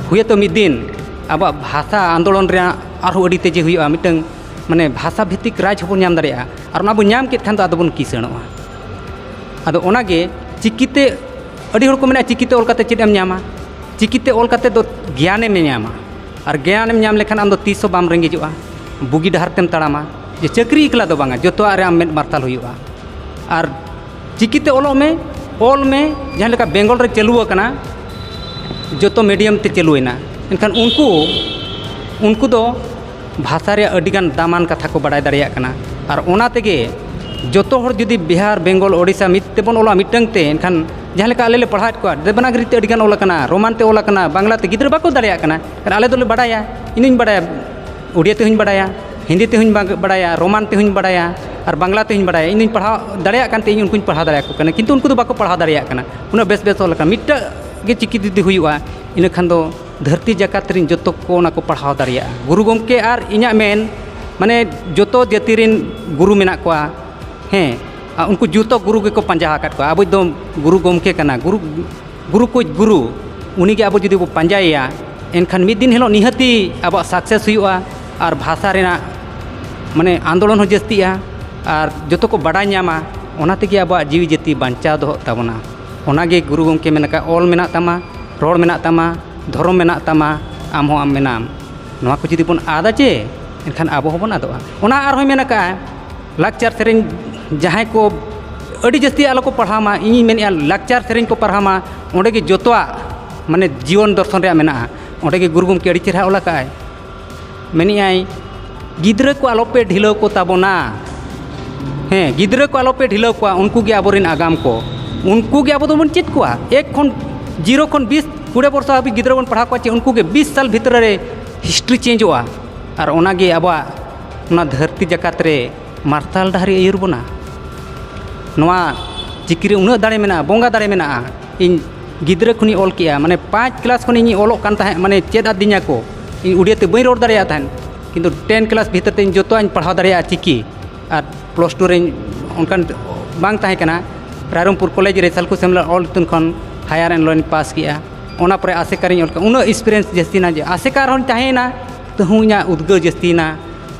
ᱦᱩᱭᱮᱛᱚ ᱢᱤᱫ ᱫᱤᱱ ᱟᱵᱚᱣᱟᱜ ᱵᱷᱟᱥᱟ ᱟᱱᱫᱳᱞᱚᱱ ᱨᱮᱭᱟᱜ ᱟᱨᱦᱚᱸ ᱟᱹᱰᱤ ᱛᱮᱡᱮ ᱦᱩᱭᱩᱜᱼᱟ, ᱢᱤᱫᱴᱟᱝ ᱢᱟᱱᱮ ᱵᱷᱟᱥᱟ ᱵᱷᱤᱛᱛᱤᱠ ᱨᱟᱡᱽ ᱦᱚᱸᱵᱚᱱ ᱧᱟᱢ ᱫᱟᱲᱮᱭᱟᱜᱼᱟ᱾ ᱟᱨ ᱚᱱᱟ ᱵᱚᱱ ᱧᱟᱢ ᱠᱮᱫ ᱠᱷᱟᱱ ᱫᱚ ᱟᱫᱚ ᱵᱚᱱ ᱠᱤᱥᱟᱹᱬᱚᱜᱼᱟ᱾ ᱟᱫᱚ ᱚᱱᱟᱜᱮ ᱪᱤᱠᱤᱛᱮ, ᱟᱹᱰᱤ ᱦᱚᱲ ᱠᱚ ᱢᱮᱱᱟ, "ᱪᱤᱠᱤᱛᱮ ᱚᱞ ᱠᱟᱛᱮ ᱪᱮᱫ ᱮᱢ ᱧᱟᱢᱟ?" ᱪᱤᱠᱤᱛᱮ ᱚᱞ ᱠᱟᱛᱮ ᱫᱚ ᱜᱮᱭᱟᱱᱮᱢ ᱧᱟᱢᱟ, ᱟᱨ ᱜᱮᱭᱟᱱᱮᱢ ᱧᱟᱢ ᱞᱮᱠᱷᱟᱱ ᱟᱢ ᱫᱚ ᱛᱤᱥ ᱦᱚᱸ ᱵᱟᱢ ᱨᱮᱸᱜᱮᱡᱚᱜᱼᱟ, ᱵᱩᱜᱤ ᱰᱟᱦᱟᱨ ᱛᱮᱢ ᱛᱟᱲᱟᱢᱟ᱾ ᱡᱮ ᱪᱟᱹᱠᱨᱤ ᱮᱠᱞᱟ ᱫᱚ ᱵᱟᱝᱟ, ᱡᱚᱛᱚᱣᱟᱜ ᱨᱮ ᱟᱢ ᱢᱮᱫ ᱢᱟᱨᱥᱟᱞ ᱦᱩᱭᱩᱜᱼᱟ᱾ ᱟᱨ ᱪᱤᱠᱤᱛᱮ ᱚᱞᱚᱜ ᱢᱮ, ᱚᱞ ᱢᱮ, ᱡᱟᱦᱟᱸ ᱞᱮᱠᱟ ᱵᱮᱝᱜᱚᱞ ᱨᱮ ᱪᱟᱹᱞᱩ ᱟᱠᱟᱱᱟ, ᱡᱚᱛᱚ medium ᱛᱮ ᱪᱟᱹᱞᱩᱭᱮᱱᱟ, ᱮᱱᱠᱷᱟᱱ ᱩᱱᱠᱩ, ᱩᱱᱠᱩ ᱫᱚ ᱵᱷᱟᱥᱟ ᱨᱮᱭᱟᱜ ᱟᱹᱰᱤᱜᱟᱱ ᱫᱟᱢᱟᱱ ᱠᱟᱛᱷᱟ ᱠᱚ ᱵᱟᱰᱟᱭ ᱫᱟᱲᱮᱭᱟᱜ ᱠᱟᱱᱟ᱾ ᱟᱨ ᱚᱱᱟ ᱛᱮᱜᱮ ᱡᱚᱛᱚ ᱦᱚᱲ ᱡᱩᱫᱤ ᱵᱤᱦᱟᱨ, ᱵᱮᱝᱜᱚᱞ, ᱳᱰᱤᱥᱟ ᱢᱤᱫ ᱛᱮᱵᱚᱱ ᱚᱞᱟ ᱢᱤᱫᱴᱟᱝ ᱛᱮ, ᱮᱱᱠᱷᱟᱱ ᱡᱟᱦᱟᱸ ᱞᱮᱠᱟ ᱟᱞᱮ ᱞᱮ ᱯᱟᱲᱦᱟᱣᱮᱫ ᱠᱚᱣᱟ, ᱫᱮᱵᱽᱱᱟᱜᱽᱨᱤ ᱛᱮ ᱟᱹᱰᱤᱜᱟᱱ ᱚᱞ ᱟᱠᱟᱱᱟ, ᱨᱳᱢᱟᱱ ᱛᱮ ᱚᱞ ᱟᱠᱟᱱᱟ, ᱵᱟᱝᱞᱟ ᱛᱮ, ᱜᱤᱫᱽᱨᱟᱹ ᱵᱟᱠᱚ ᱫᱟᱲᱮᱭᱟᱜ ᱠᱟᱱᱟ᱾ ᱟᱨ ᱟᱞᱮ ᱫᱚᱞᱮ ᱵᱟᱰᱟᱭᱟ, ᱤᱧ ᱦᱚᱧ ᱵᱟᱰᱟᱭᱟ, ᱩᱰᱤᱭᱟ ᱛᱮᱦᱚᱧ ᱵᱟᱰᱟᱭᱟ, ᱦᱤᱱᱫᱤ ᱛᱮᱦᱚᱧ ᱵᱟ-, ᱵᱟᱰᱟᱭᱟ, ᱨᱳᱢᱟᱱ ᱛᱮᱦᱚᱧ ᱵᱟᱰᱟᱭᱟ, ᱟᱨ ᱵᱟᱝᱞᱟ ᱛᱮᱦᱚᱧ ᱵᱟᱲᱟᱭᱟ, ᱤᱧ ᱫᱩᱧ ᱯᱟᱲᱦᱟᱣ ᱫᱟᱲᱮᱭᱟᱜ ᱠᱟᱱᱛᱮ ᱤᱧ ᱩᱱᱠᱩᱧ ᱯᱟᱲᱦᱟᱣ ᱫᱟᱲᱮᱭᱟᱠᱚ ᱠᱟᱱᱟ, ᱠᱤᱱᱛᱩ ᱩᱱᱠᱩ ᱫᱚ ᱵᱟᱠᱚ ᱯᱟᱲᱦᱟᱣ ᱫᱟᱲᱮᱭᱟᱜ ᱠᱟᱱᱟ᱾ ᱩᱱᱟᱹᱜ ᱵᱮᱥ ᱵᱮᱥ ᱚᱞ ᱟᱠᱟᱱᱟ, ᱢᱤᱫᱴᱟᱝ ᱜᱮ ᱪᱤᱠᱤ ᱡᱩᱫᱤ ᱦᱩᱭᱩᱜᱼᱟ, ᱤᱱᱟᱹ ᱠᱷᱟᱱ ᱫᱚ ᱫᱷᱟᱹᱨᱛᱤ ᱡᱟᱠᱟᱛ ᱨᱮᱱ ᱡᱚᱛᱚ ᱠᱚ ᱚᱱᱟ ᱠᱚ ᱯᱟᱲᱦᱟᱣ ᱫᱟᱲᱮᱭᱟᱜᱼᱟ᱾ ᱜᱩᱨᱩ ᱜᱚᱢᱠᱮ ᱟᱨ ᱤᱧᱟᱹᱜ ᱢᱮᱱ, ᱢᱟᱱᱮ, ᱡᱚᱛᱚ ᱡᱟᱹᱛᱤ ᱨᱮᱱ ᱜᱩᱨᱩ ᱢᱮᱱᱟᱜ ᱠᱚᱣᱟ, ᱦᱮᱸ, ᱟᱨ ᱩᱱᱠᱩ ᱡᱚᱛᱚ ᱜᱩᱨᱩ ᱜᱮᱠᱚ ᱯᱟᱸᱡᱟ ᱟᱠᱟᱫ ᱠᱚᱣᱟ᱾ ᱟᱵᱚᱭᱤᱡ ᱫᱚ ᱜᱩᱨᱩ ᱜᱚᱢᱠᱮ ᱠᱟᱱᱟ, ᱜᱩᱨᱩ, ᱜᱩᱨᱩ ᱠᱚᱭᱤᱡ ᱜᱩᱨᱩ, ᱩᱱᱤᱜᱮ ᱟᱵᱚ ᱡᱩᱫᱤ ᱵᱚ ᱯᱟᱸᱡᱟᱭᱮᱭᱟ, ᱮᱱᱠᱷᱟᱱ ᱢᱤᱫ ᱫᱤᱱ ᱦᱤᱞᱳᱜ ᱱᱤᱦᱟᱹᱛᱤ ᱟᱵᱚᱣᱟᱜ success ᱦᱩᱭᱩᱜᱼᱟ ᱟᱨ ᱵᱷᱟᱥᱟ ᱨᱮᱱᱟᱜ, ᱢᱟᱱᱮ, ᱟᱱᱫᱳᱞᱚᱱ ᱦᱚᱸ ᱡᱟᱹᱥᱛᱤᱜᱼᱟ ᱟᱨ ᱡᱚᱛᱚ ᱠᱚ ᱵᱟᱰᱟᱭ ᱧᱟᱢᱟ᱾ ᱚᱱᱟ ᱛᱮᱜᱮ ᱟᱵᱚᱣᱟᱜ ᱡᱤᱣᱤ ᱡᱟᱹᱛᱤ ᱵᱟᱧᱪᱟᱣ ᱫᱚᱦᱚᱜ ᱛᱟᱵᱚᱱᱟ᱾ ᱚᱱᱟᱜᱮ ᱜᱩᱨᱩ ᱜᱚᱢᱠᱮ ᱢᱮᱱ ᱟᱠᱟᱫ, "ᱚᱞ ᱢᱮᱱᱟᱜ ᱛᱟᱢᱟ, ᱨᱚᱲ ᱢᱮᱱᱟᱜ ᱛᱟᱢᱟ, ᱫᱷᱚᱨᱚᱢ ᱢᱮᱱᱟᱜ ᱛᱟᱢᱟ, ᱟᱢ ᱦᱚᱸ ᱟᱢ ᱢᱮᱱᱟᱢ᱾" ᱱᱚᱣᱟ ᱠᱚ ᱡᱩᱫᱤ ᱵᱚᱱ ᱟᱫᱟ ᱪᱮ, ᱮᱱᱠᱷᱟᱱ ᱟᱵᱚ ᱦᱚᱸᱵᱚᱱ ᱟᱫᱚᱜᱼᱟ᱾ ᱚᱱᱟ ᱟᱨᱦᱚᱸᱭ ᱢᱮᱱ ᱟᱠᱟᱫᱼᱟ, ᱞᱟᱠᱪᱟᱨ ᱥᱮᱨᱮᱧ ᱡᱟᱦᱟᱸᱭ ᱠᱚ ᱟᱹᱰᱤ ᱡᱟᱹᱥᱛᱤ ᱟᱞᱚ ᱠᱚ ᱯᱟᱲᱦᱟᱣ ᱢᱟ, ᱤᱧᱤᱧ ᱢᱮᱱᱮᱫᱼᱟ, ᱞᱟᱠᱪᱟᱨ ᱥᱮᱨᱮᱧ ᱠᱚ ᱯᱟᱲᱦᱟᱣ ᱢᱟ, ᱚᱸᱰᱮ ᱜᱮ ᱡᱚᱛᱚᱣᱟᱜ, ᱢᱟᱱᱮ, ᱡᱤᱭᱚᱱ ᱫᱚᱨᱥᱚᱱ ᱨᱮᱭᱟᱜ ᱢᱮᱱᱟᱜᱼᱟ᱾ ᱚᱸᱰᱮ ᱜᱮ ᱜᱩᱨᱩ ᱜᱚᱢᱠᱮ ᱟᱹᱰᱤ ᱪᱮᱦᱨᱟ ᱚᱞ ᱟᱠᱟᱫᱼᱟᱭ, ᱢᱮᱱᱮᱫᱼᱟᱭ, "ᱜᱤᱫᱽᱨᱟᱹ ᱠᱚ ᱟᱞᱚᱯᱮ ᱰᱷᱤᱞᱟᱹᱣ ᱠᱚ ᱛᱟᱵᱚᱱᱟ, ᱦᱮᱸ, ᱜᱤᱫᱽᱨᱟᱹ ᱠᱚ ᱟᱞᱚᱯᱮ ᱰᱷᱤᱞᱟᱹᱣ ᱠᱚᱣᱟ, ᱩᱱᱠᱩ ᱜᱮ ᱟᱵᱚᱨᱮᱱ ᱟᱜᱟᱢ ᱠᱚ, ᱩᱱᱠᱩ ᱜᱮ ᱟᱵᱚ ᱫᱚᱵᱚᱱ ᱪᱮᱫ ᱠᱚᱣᱟ᱾" ᱮᱠ ᱠᱷᱚᱱ, ᱡᱤᱨᱳ ᱠᱷᱚᱱ ᱵᱤᱥ, ᱠᱩᱲᱤ ᱵᱚᱨᱥᱚ ᱦᱟᱹᱵᱤᱡ ᱜᱤᱫᱽᱨᱟᱹ ᱵᱚᱱ ᱯᱟᱲᱦᱟᱣ ᱠᱚᱣᱟ, ᱪᱮ ᱩᱱᱠᱩ ᱜᱮ ᱵᱤᱥ ᱥᱟᱞ ᱵᱷᱤᱛᱨᱤ ᱨᱮ history changeᱚᱜᱼᱟ᱾ ᱟᱨ ᱚᱱᱟᱜᱮ ᱟᱵᱚᱣᱟᱜ ᱚᱱᱟ ᱫᱷᱟᱹᱨᱛᱤ ᱡᱟᱠᱟᱛ ᱨᱮ ᱢᱟᱨᱥᱟᱞ ᱰᱟᱦᱟᱨᱮ ᱟᱹᱭᱩᱨ ᱵᱚᱱᱟ᱾ ᱱᱚᱣᱟ ᱪᱤᱠᱤ ᱨᱮ ᱩᱱᱟᱹᱜ ᱫᱟᱲᱮ ᱢᱮᱱᱟᱜᱼᱟ, ᱵᱚᱸᱜᱟ ᱫᱟᱲᱮ ᱢᱮᱱᱟᱜᱼᱟ᱾ ᱤᱧ ᱜᱤᱫᱽᱨᱟᱹ ᱠᱷᱚᱱᱤᱧ ᱚᱞ ᱠᱮᱜᱼᱟ, ᱢᱟᱱᱮ, ᱯᱟᱸᱪ ᱠᱞᱟᱥ ᱠᱷᱚᱱ ᱤᱧ ᱚᱞᱚᱜ ᱠᱟᱱ ᱛᱟᱦᱮᱸᱫ, ᱢᱟᱱᱮ, ᱪᱮᱫ ᱟᱹᱫᱤᱧᱟ ᱠᱚ᱾ ᱤᱧ ᱩᱰᱤᱭᱟ ᱛᱮ ᱵᱟᱹᱧ ᱨᱚᱲ ᱫᱟᱲᱮᱭᱟᱜ ᱛᱟᱦᱮᱸᱫ, ᱠᱤᱱᱛᱩ ᱴᱮᱱ ᱠᱞᱟᱥ ᱵᱷᱤᱛᱤᱨ ᱛᱮ ᱤᱧ ᱡᱚᱛᱚᱣᱟᱜ ᱤᱧ ᱯᱟᱲᱦᱟᱣ ᱫᱟᱲᱮᱭᱟᱜᱼᱟ ᱪᱤᱠᱤ᱾ ᱟᱨ ᱯᱞᱟᱥ ᱴᱩ ᱨᱮᱧ ᱚᱱᱠᱟᱱ ᱵᱟᱝ ᱛᱟᱦᱮᱸ ᱠᱟᱱᱟ, ᱨᱟᱭᱨᱚᱝᱯᱩᱨ ᱠᱚᱞᱮᱡᱽ ᱨᱮ ᱥᱟᱞᱠᱷᱩ ᱥᱮᱢᱞᱟ ᱚᱞ ᱤᱛᱩᱱ ᱠᱷᱚᱱ ᱦᱟᱭᱟᱨ ᱮᱱ ᱞᱚᱧ ᱯᱟᱥ ᱠᱮᱜᱼᱟ᱾ ᱚᱱᱟ ᱯᱚᱨᱮ ᱟᱥᱮᱠᱟ ᱨᱮᱧ ᱚᱞ ᱠᱮᱜᱼᱟ, ᱩᱱᱟᱹᱜ ᱮᱠᱥᱯᱤᱨᱤᱭᱮᱱᱥ ᱡᱟᱹᱥᱛᱤᱭᱮᱱᱟ ᱡᱮ ᱟᱥᱮᱠᱟ ᱨᱮᱦᱚᱸᱧ ᱛᱟᱦᱮᱸᱭᱮᱱᱟ, ᱛᱟᱹᱦᱩ ᱤᱧᱟᱹᱜ ᱩᱫᱽᱜᱟᱹᱣ ᱡᱟᱹᱥᱛᱤᱭᱮᱱᱟ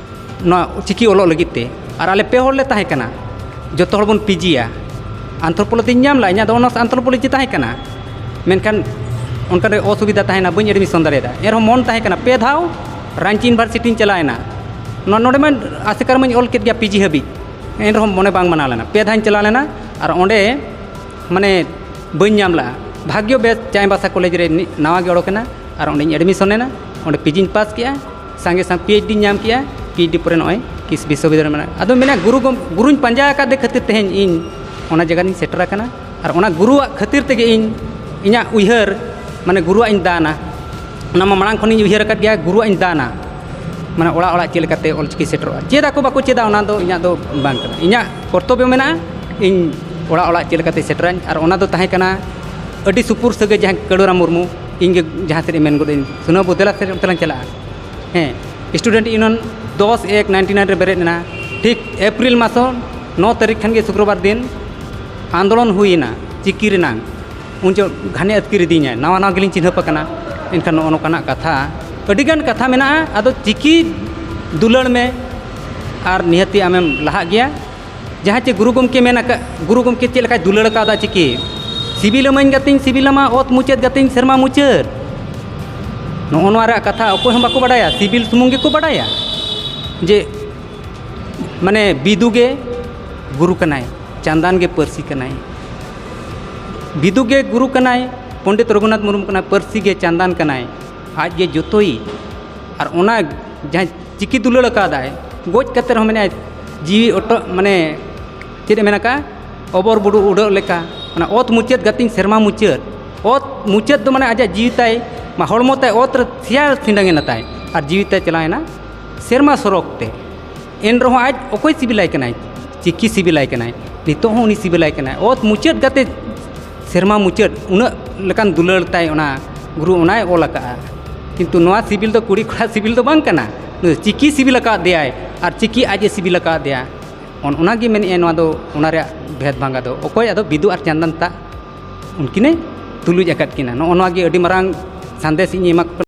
ᱱᱚᱣᱟ ᱪᱤᱠᱤ ᱚᱞᱚᱜ ᱞᱟᱹᱜᱤᱫ ᱛᱮ᱾ ᱟᱨ ᱟᱞᱮ ᱯᱮ ᱦᱚᱲ ᱞᱮ ᱛᱟᱦᱮᱸ ᱠᱟᱱᱟ, ᱡᱚᱛᱚ ᱦᱚᱲ ᱵᱚᱱ ᱯᱤᱡᱤᱭᱟ᱾ ᱟᱱᱛᱷᱨᱚᱯᱳᱞᱚᱡᱤᱧ ᱧᱟᱢ ᱞᱮᱫᱼᱟ, ᱤᱧᱟᱹᱜ ᱫᱚ ᱚᱱᱟᱨᱥ ᱟᱱᱛᱷᱨᱚᱯᱳᱞᱚᱡᱤ ᱛᱟᱦᱮᱸ ᱠᱟᱱᱟ, ᱢᱮᱱᱠᱷᱟᱱ ᱚᱱᱠᱟᱱ ᱨᱮ ᱚᱥᱩᱵᱤᱫᱷᱟ ᱛᱟᱦᱮᱸᱭᱮᱱᱟ, ᱵᱟᱹᱧ ᱮᱰᱢᱤᱥᱚᱱ ᱫᱟᱲᱮᱭᱟᱫᱟ᱾ ᱮᱱᱨᱮᱦᱚᱸ ᱢᱚᱱ ᱛᱟᱦᱮᱸ ᱠᱟᱱᱟ, ᱯᱮ ᱫᱷᱟᱣ ᱨᱟᱺᱪᱤ ᱤᱭᱩᱱᱤᱵᱷᱟᱨᱥᱤᱴᱤᱧ ᱪᱟᱞᱟᱣᱮᱱᱟ᱾ ᱱᱚᱣᱟ ᱱᱚᱰᱮ ᱢᱟ ᱟᱥᱮᱠᱟ ᱨᱮᱢᱟᱧ ᱚᱞ ᱠᱮᱫ ᱜᱮᱭᱟ ᱯᱤᱡᱤ ᱦᱟᱹᱵᱤᱡ, ᱮᱱᱨᱮᱦᱚᱸ ᱢᱚᱱᱮ ᱵᱟᱝ ᱢᱟᱱᱟᱣ ᱞᱮᱱᱟ᱾ ᱯᱮ ᱫᱷᱟᱣᱤᱧ ᱪᱟᱞᱟᱣ ᱞᱮᱱᱟ ᱟᱨ ᱚᱸᱰᱮ, ᱢᱟᱱᱮ, ᱵᱟᱹᱧ ᱧᱟᱢ ᱞᱮᱫᱼᱟ᱾ ᱵᱷᱟᱜᱽᱭᱚ ᱵᱮᱥ ᱪᱟᱭᱵᱟᱥᱟ ᱠᱚᱞᱮᱡᱽ ᱨᱮ ᱱᱤ-, ᱱᱟᱣᱟ ᱜᱮ ᱚᱰᱚᱠᱮᱱᱟ ᱟᱨ ᱚᱸᱰᱮᱧ ᱮᱰᱢᱤᱥᱚᱱ ᱮᱱᱟ, ᱚᱸᱰᱮ ᱯᱤᱡᱤᱧ ᱯᱟᱥ ᱠᱮᱜᱼᱟ, ᱥᱟᱸᱜᱮ ᱥᱟᱝ ᱯᱤ ᱮᱭᱤᱪ ᱰᱤᱧ ᱧᱟᱢ ᱠᱮᱜᱼᱟ᱾ ᱯᱤ ᱮᱭᱤᱪ ᱰᱤ ᱯᱚᱨᱮ ᱱᱚᱜᱼᱚᱭ ᱠᱤᱥ ᱵᱤᱥᱥᱚᱵᱤᱫᱽᱫᱟᱞᱚᱭ ᱨᱮ ᱢᱮᱱᱟᱜᱼᱟ᱾ ᱟᱫᱚ ᱢᱮᱱᱟ, ᱜᱩᱨᱩ ᱜᱚᱢ-, ᱜᱩᱨᱩᱧ ᱯᱟᱸᱡᱟ ᱟᱠᱟᱫᱮ ᱠᱷᱟᱹᱛᱤᱨ ᱛᱮᱦᱮᱧ ᱤᱧ ᱚᱱᱟ ᱡᱟᱭᱜᱟ ᱨᱤᱧ ᱥᱮᱴᱮᱨ ᱟᱠᱟᱱᱟ᱾ ᱟᱨ ᱚᱱᱟ ᱜᱩᱨᱩᱣᱟᱜ ᱠᱷᱟᱹᱛᱤᱨ ᱛᱮᱜᱮ ᱤᱧ, ᱤᱧᱟᱹᱜ ᱩᱭᱦᱟᱹᱨ, ᱢᱟᱱᱮ, ᱜᱩᱨᱩᱣᱟᱜ ᱤᱧ ᱫᱟᱱᱟ᱾ ᱚᱱᱟ ᱢᱟ ᱢᱟᱲᱟᱝ ᱠᱷᱚᱱᱤᱧ ᱩᱭᱦᱟᱹᱨ ᱟᱠᱟᱫ ᱜᱮᱭᱟ, ᱜᱩᱨᱩᱣᱟᱜ ᱤᱧ ᱫᱟᱱᱟ᱾ ᱢᱟᱱᱮ ᱚᱲᱟᱜ ᱚᱲᱟᱜ ᱪᱮᱫ ᱞᱮᱠᱟᱛᱮ ᱚᱞᱪᱤᱠᱤ ᱥᱮᱴᱮᱨᱚᱜᱼᱟ, ᱪᱮᱫ ᱟᱠᱚ ᱵᱟᱠᱚ ᱪᱮᱫᱟ, ᱚᱱᱟ ᱫᱚ ᱤᱧᱟᱹᱜ ᱫᱚ ᱵᱟᱝ ᱠᱟᱱᱟ᱾ ᱤᱧᱟᱹᱜ ᱠᱚᱨᱛᱚᱵᱵᱚ ᱢᱮᱱᱟᱜᱼᱟ, ᱤᱧ ᱚᱲᱟᱜ ᱚᱲᱟᱜ ᱪᱮᱫ ᱞᱮᱠᱟᱛᱮ ᱥᱮᱴᱮᱨᱟᱹᱧ᱾ ᱟᱨ ᱚᱱᱟ ᱫᱚ ᱛᱟᱦᱮᱸ ᱠᱟᱱᱟ ᱟᱹᱰᱤ ᱥᱩᱯᱩᱨ ᱥᱟᱹᱜᱟᱹᱭ ᱡᱟᱦᱟᱸ ᱠᱟᱹᱲᱩᱨᱟᱢ ᱢᱩᱨᱢᱩ, ᱤᱧ ᱜᱮ ᱡᱟᱦᱟᱸ ᱥᱮᱫ ᱮ ᱢᱮᱱ ᱜᱚᱫ ᱤᱧ, "ᱥᱩᱱᱟᱹ ᱵᱚ, ᱫᱮᱞᱟ ᱥᱮᱫ ᱚᱱᱛᱮ ᱞᱟᱝ ᱪᱟᱞᱟᱜᱼᱟ᱾" ᱦᱮᱸ, ᱥᱴᱩᱰᱮᱱᱴ ᱤᱭᱩᱱᱤᱭᱚᱱ ᱫᱚᱥ ᱮᱠ ᱱᱟᱭᱤᱱᱴᱤ ᱱᱟᱭᱤᱱ ᱨᱮ ᱵᱮᱨᱮᱫ ᱮᱱᱟ᱾ ᱴᱷᱤᱠ ᱮᱯᱨᱤᱞ ᱢᱟᱥ ᱱᱚ ᱛᱟᱹᱨᱤᱠᱷ ᱠᱷᱟᱱ ᱜᱮ ᱥᱩᱠᱨᱚᱵᱟᱨ ᱫᱤᱱ ᱟᱱᱫᱳᱞᱚᱱ ᱦᱩᱭᱮᱱᱟ ᱪᱤᱠᱤ ᱨᱮᱱᱟᱝ᱾ ᱩᱱ ᱡᱚᱦᱚᱜ ᱜᱷᱟᱱᱮ ᱟᱹᱛᱠᱤᱨ ᱤᱫᱤᱧᱟᱭ, ᱱᱟᱣᱟ ᱱᱟᱣᱟ ᱜᱮᱞᱤᱧ ᱪᱤᱱᱦᱟᱹᱯ ᱟᱠᱟᱱᱟ᱾ ᱮᱱᱠᱷᱟᱱ ᱱᱚᱜᱼᱚ ᱱᱚᱝᱠᱟᱱᱟᱜ ᱠᱟᱛᱷᱟ, ᱟᱹᱰᱤᱜᱟᱱ ᱠᱟᱛᱷᱟ ᱢᱮᱱᱟᱜᱼᱟ᱾ ᱟᱫᱚ ᱪᱤᱠᱤ ᱫᱩᱞᱟᱹᱲ ᱢᱮ ᱟᱨ ᱱᱤᱦᱟᱹᱛᱤ ᱟᱢᱮᱢ ᱞᱟᱦᱟᱜ ᱜᱮᱭᱟ᱾ ᱡᱟᱦᱟᱸ ᱪᱮ ᱜᱩᱨᱩ ᱜᱚᱢᱠᱮ ᱢᱮᱱ ᱟᱠᱟᱫ, ᱜᱩᱨᱩ ᱜᱚᱢᱠᱮ ᱪᱮᱫ ᱞᱮᱠᱟᱭ ᱫᱩᱞᱟᱹᱲ ᱟᱠᱟᱫᱟ ᱪᱤᱠᱤ, "ᱥᱤᱵᱤᱞ ᱟᱹᱢᱟᱹᱧ ᱜᱟᱛᱮᱧ ᱥᱤᱵᱤᱞ ᱟᱢᱟ, ᱚᱛ ᱢᱩᱪᱟᱹᱫ ᱜᱟᱛᱮᱧ ᱥᱮᱨᱢᱟ ᱢᱩᱪᱟᱹᱫ᱾" ᱱᱚᱜᱼᱚ ᱱᱚᱣᱟ ᱨᱮᱭᱟᱜ ᱠᱟᱛᱷᱟ ᱚᱠᱚᱭ ᱦᱚᱸ ᱵᱟᱠᱚ ᱵᱟᱰᱟᱭᱟ, ᱥᱤᱵᱤᱞ ᱥᱩᱢᱩᱝ ᱜᱮᱠᱚ ᱵᱟᱰᱟᱭᱟ ᱡᱮ ᱢᱟᱱᱮ ᱵᱤᱫᱩ ᱜᱮ ᱜᱩᱨᱩ ᱠᱟᱱᱟᱭ, ᱪᱟᱸᱫᱟᱱ ᱜᱮ ᱯᱟᱹᱨᱥᱤ ᱠᱟᱱᱟᱭ᱾ ᱵᱤᱫᱩ ᱜᱮ ᱜᱩᱨᱩ ᱠᱟᱱᱟᱭ, ᱯᱚᱱᱰᱤᱛ ᱨᱚᱜᱷᱩᱱᱟᱛᱷ ᱢᱩᱨᱢᱩ ᱠᱟᱱᱟᱭ, ᱯᱟᱹᱨᱥᱤ ᱜᱮ ᱪᱟᱸᱫᱟᱱ ᱠᱟᱱᱟᱭ, ᱟᱡ ᱜᱮ ᱡᱚᱛᱚᱭᱤᱡ᱾ ᱟᱨ ᱚᱱᱟ ᱡᱟᱦᱟᱸ ᱪᱤᱠᱤ ᱫᱩᱞᱟᱹᱲ ᱟᱠᱟᱫᱟᱭ, ᱜᱚᱡ ᱠᱟᱛᱮ ᱨᱮᱦᱚᱸ ᱢᱮᱱᱟᱭ, ᱡᱤᱣᱤ ᱚᱴᱚᱜ, ᱢᱟᱱᱮ ᱪᱮᱫ ᱮ ᱢᱮᱱ ᱟᱠᱟᱫ, ᱚᱵᱚᱨ ᱵᱩᱰᱩ ᱩᱰᱟᱹᱜ ᱞᱮᱠᱟ, ᱚᱱᱟ ᱚᱛ ᱢᱩᱪᱟᱹᱫ ᱜᱟᱛᱮᱧ ᱥᱮᱨᱢᱟ ᱢᱩᱪᱟᱹᱫ᱾ ᱚᱛ ᱢᱩᱪᱟᱹᱫ ᱫᱚ ᱢᱟᱱᱮ ᱟᱡᱟᱜ ᱡᱤᱣᱤ ᱛᱟᱭ, ᱢᱟ ᱦᱚᱲᱢᱚ ᱛᱟᱭ ᱚᱛ ᱨᱮ ᱥᱮᱭᱟ ᱥᱤᱸᱰᱟᱝ ᱮᱱᱟ ᱛᱟᱭ, ᱟᱨ ᱡᱤᱣᱤ ᱛᱟᱭ ᱪᱟᱞᱟᱣ ᱮᱱᱟ ᱥᱮᱨᱢᱟ ᱥᱚᱨᱚᱜ ᱛᱮ᱾ ᱮᱱ ᱨᱮᱦᱚᱸ ᱟᱡ ᱚᱠᱚᱭ ᱥᱤᱵᱤᱞᱟᱭ ᱠᱟᱱᱟᱭ? ᱪᱤᱠᱤ ᱥᱤᱵᱤᱞᱟᱭ ᱠᱟᱱᱟᱭ᱾ ᱱᱤᱛᱚᱜ ᱦᱚᱸ ᱩᱱᱤ ᱥᱤᱵᱤᱞᱟᱭ ᱠᱟᱱᱟᱭ᱾ ᱚᱛ ᱢᱩᱪᱟᱹᱫ ᱜᱟᱛᱮ ᱥᱮᱨᱢᱟ ᱢᱩᱪᱟᱹᱫ, ᱩᱱᱟᱹᱜ ᱞᱮᱠᱟᱱ ᱫᱩᱞᱟᱹᱲ ᱛᱟᱭ ᱚᱱᱟ ᱜᱩᱨᱩ ᱚᱱᱟᱭ ᱚᱞ ᱟᱠᱟᱫᱼᱟ᱾ ᱠᱤᱱᱛᱩ ᱱᱚᱣᱟ ᱥᱤᱵᱤᱞ ᱫᱚ ᱠᱩᱲᱤ ᱠᱚᱲᱟ ᱥᱤᱵᱤᱞ ᱫᱚ ᱵᱟᱝ ᱠᱟᱱᱟ, ᱱᱩᱭ ᱫᱚ ᱪᱤᱠᱤ ᱥᱤᱵᱤᱞ ᱟᱠᱟᱫ ᱫᱮᱭᱟᱭ ᱟᱨ ᱪᱤᱠᱤ ᱟᱡ ᱮ ᱥᱤᱵᱤᱞ ᱟᱠᱟᱫ ᱫᱮᱭᱟ᱾ ᱚᱱ-, ᱚᱱᱟᱜᱮ ᱢᱮᱱᱮᱫᱼᱟᱭ, ᱱᱚᱣᱟ ᱫᱚ ᱚᱱᱟ ᱨᱮᱭᱟᱜ ᱵᱷᱮᱫᱽ ᱵᱷᱟᱸᱜᱟ ᱫᱚ ᱚᱠᱚᱭ ᱟᱫᱚ ᱵᱤᱫᱩ ᱟᱨ ᱪᱟᱸᱫᱟᱱ ᱛᱟᱜ ᱩᱱᱠᱤᱱᱮ ᱛᱩᱞᱩᱡ ᱟᱠᱟᱫ ᱠᱤᱱᱟ᱾ ᱱᱚᱜᱼᱚ ᱱᱚᱣᱟ ᱜᱮ ᱟᱹᱰᱤ ᱢᱟᱨᱟᱝ ᱥᱟᱸᱫᱮᱥ ᱤᱧ ᱮᱢᱟ ᱠᱚ ᱠᱟᱱᱟ᱾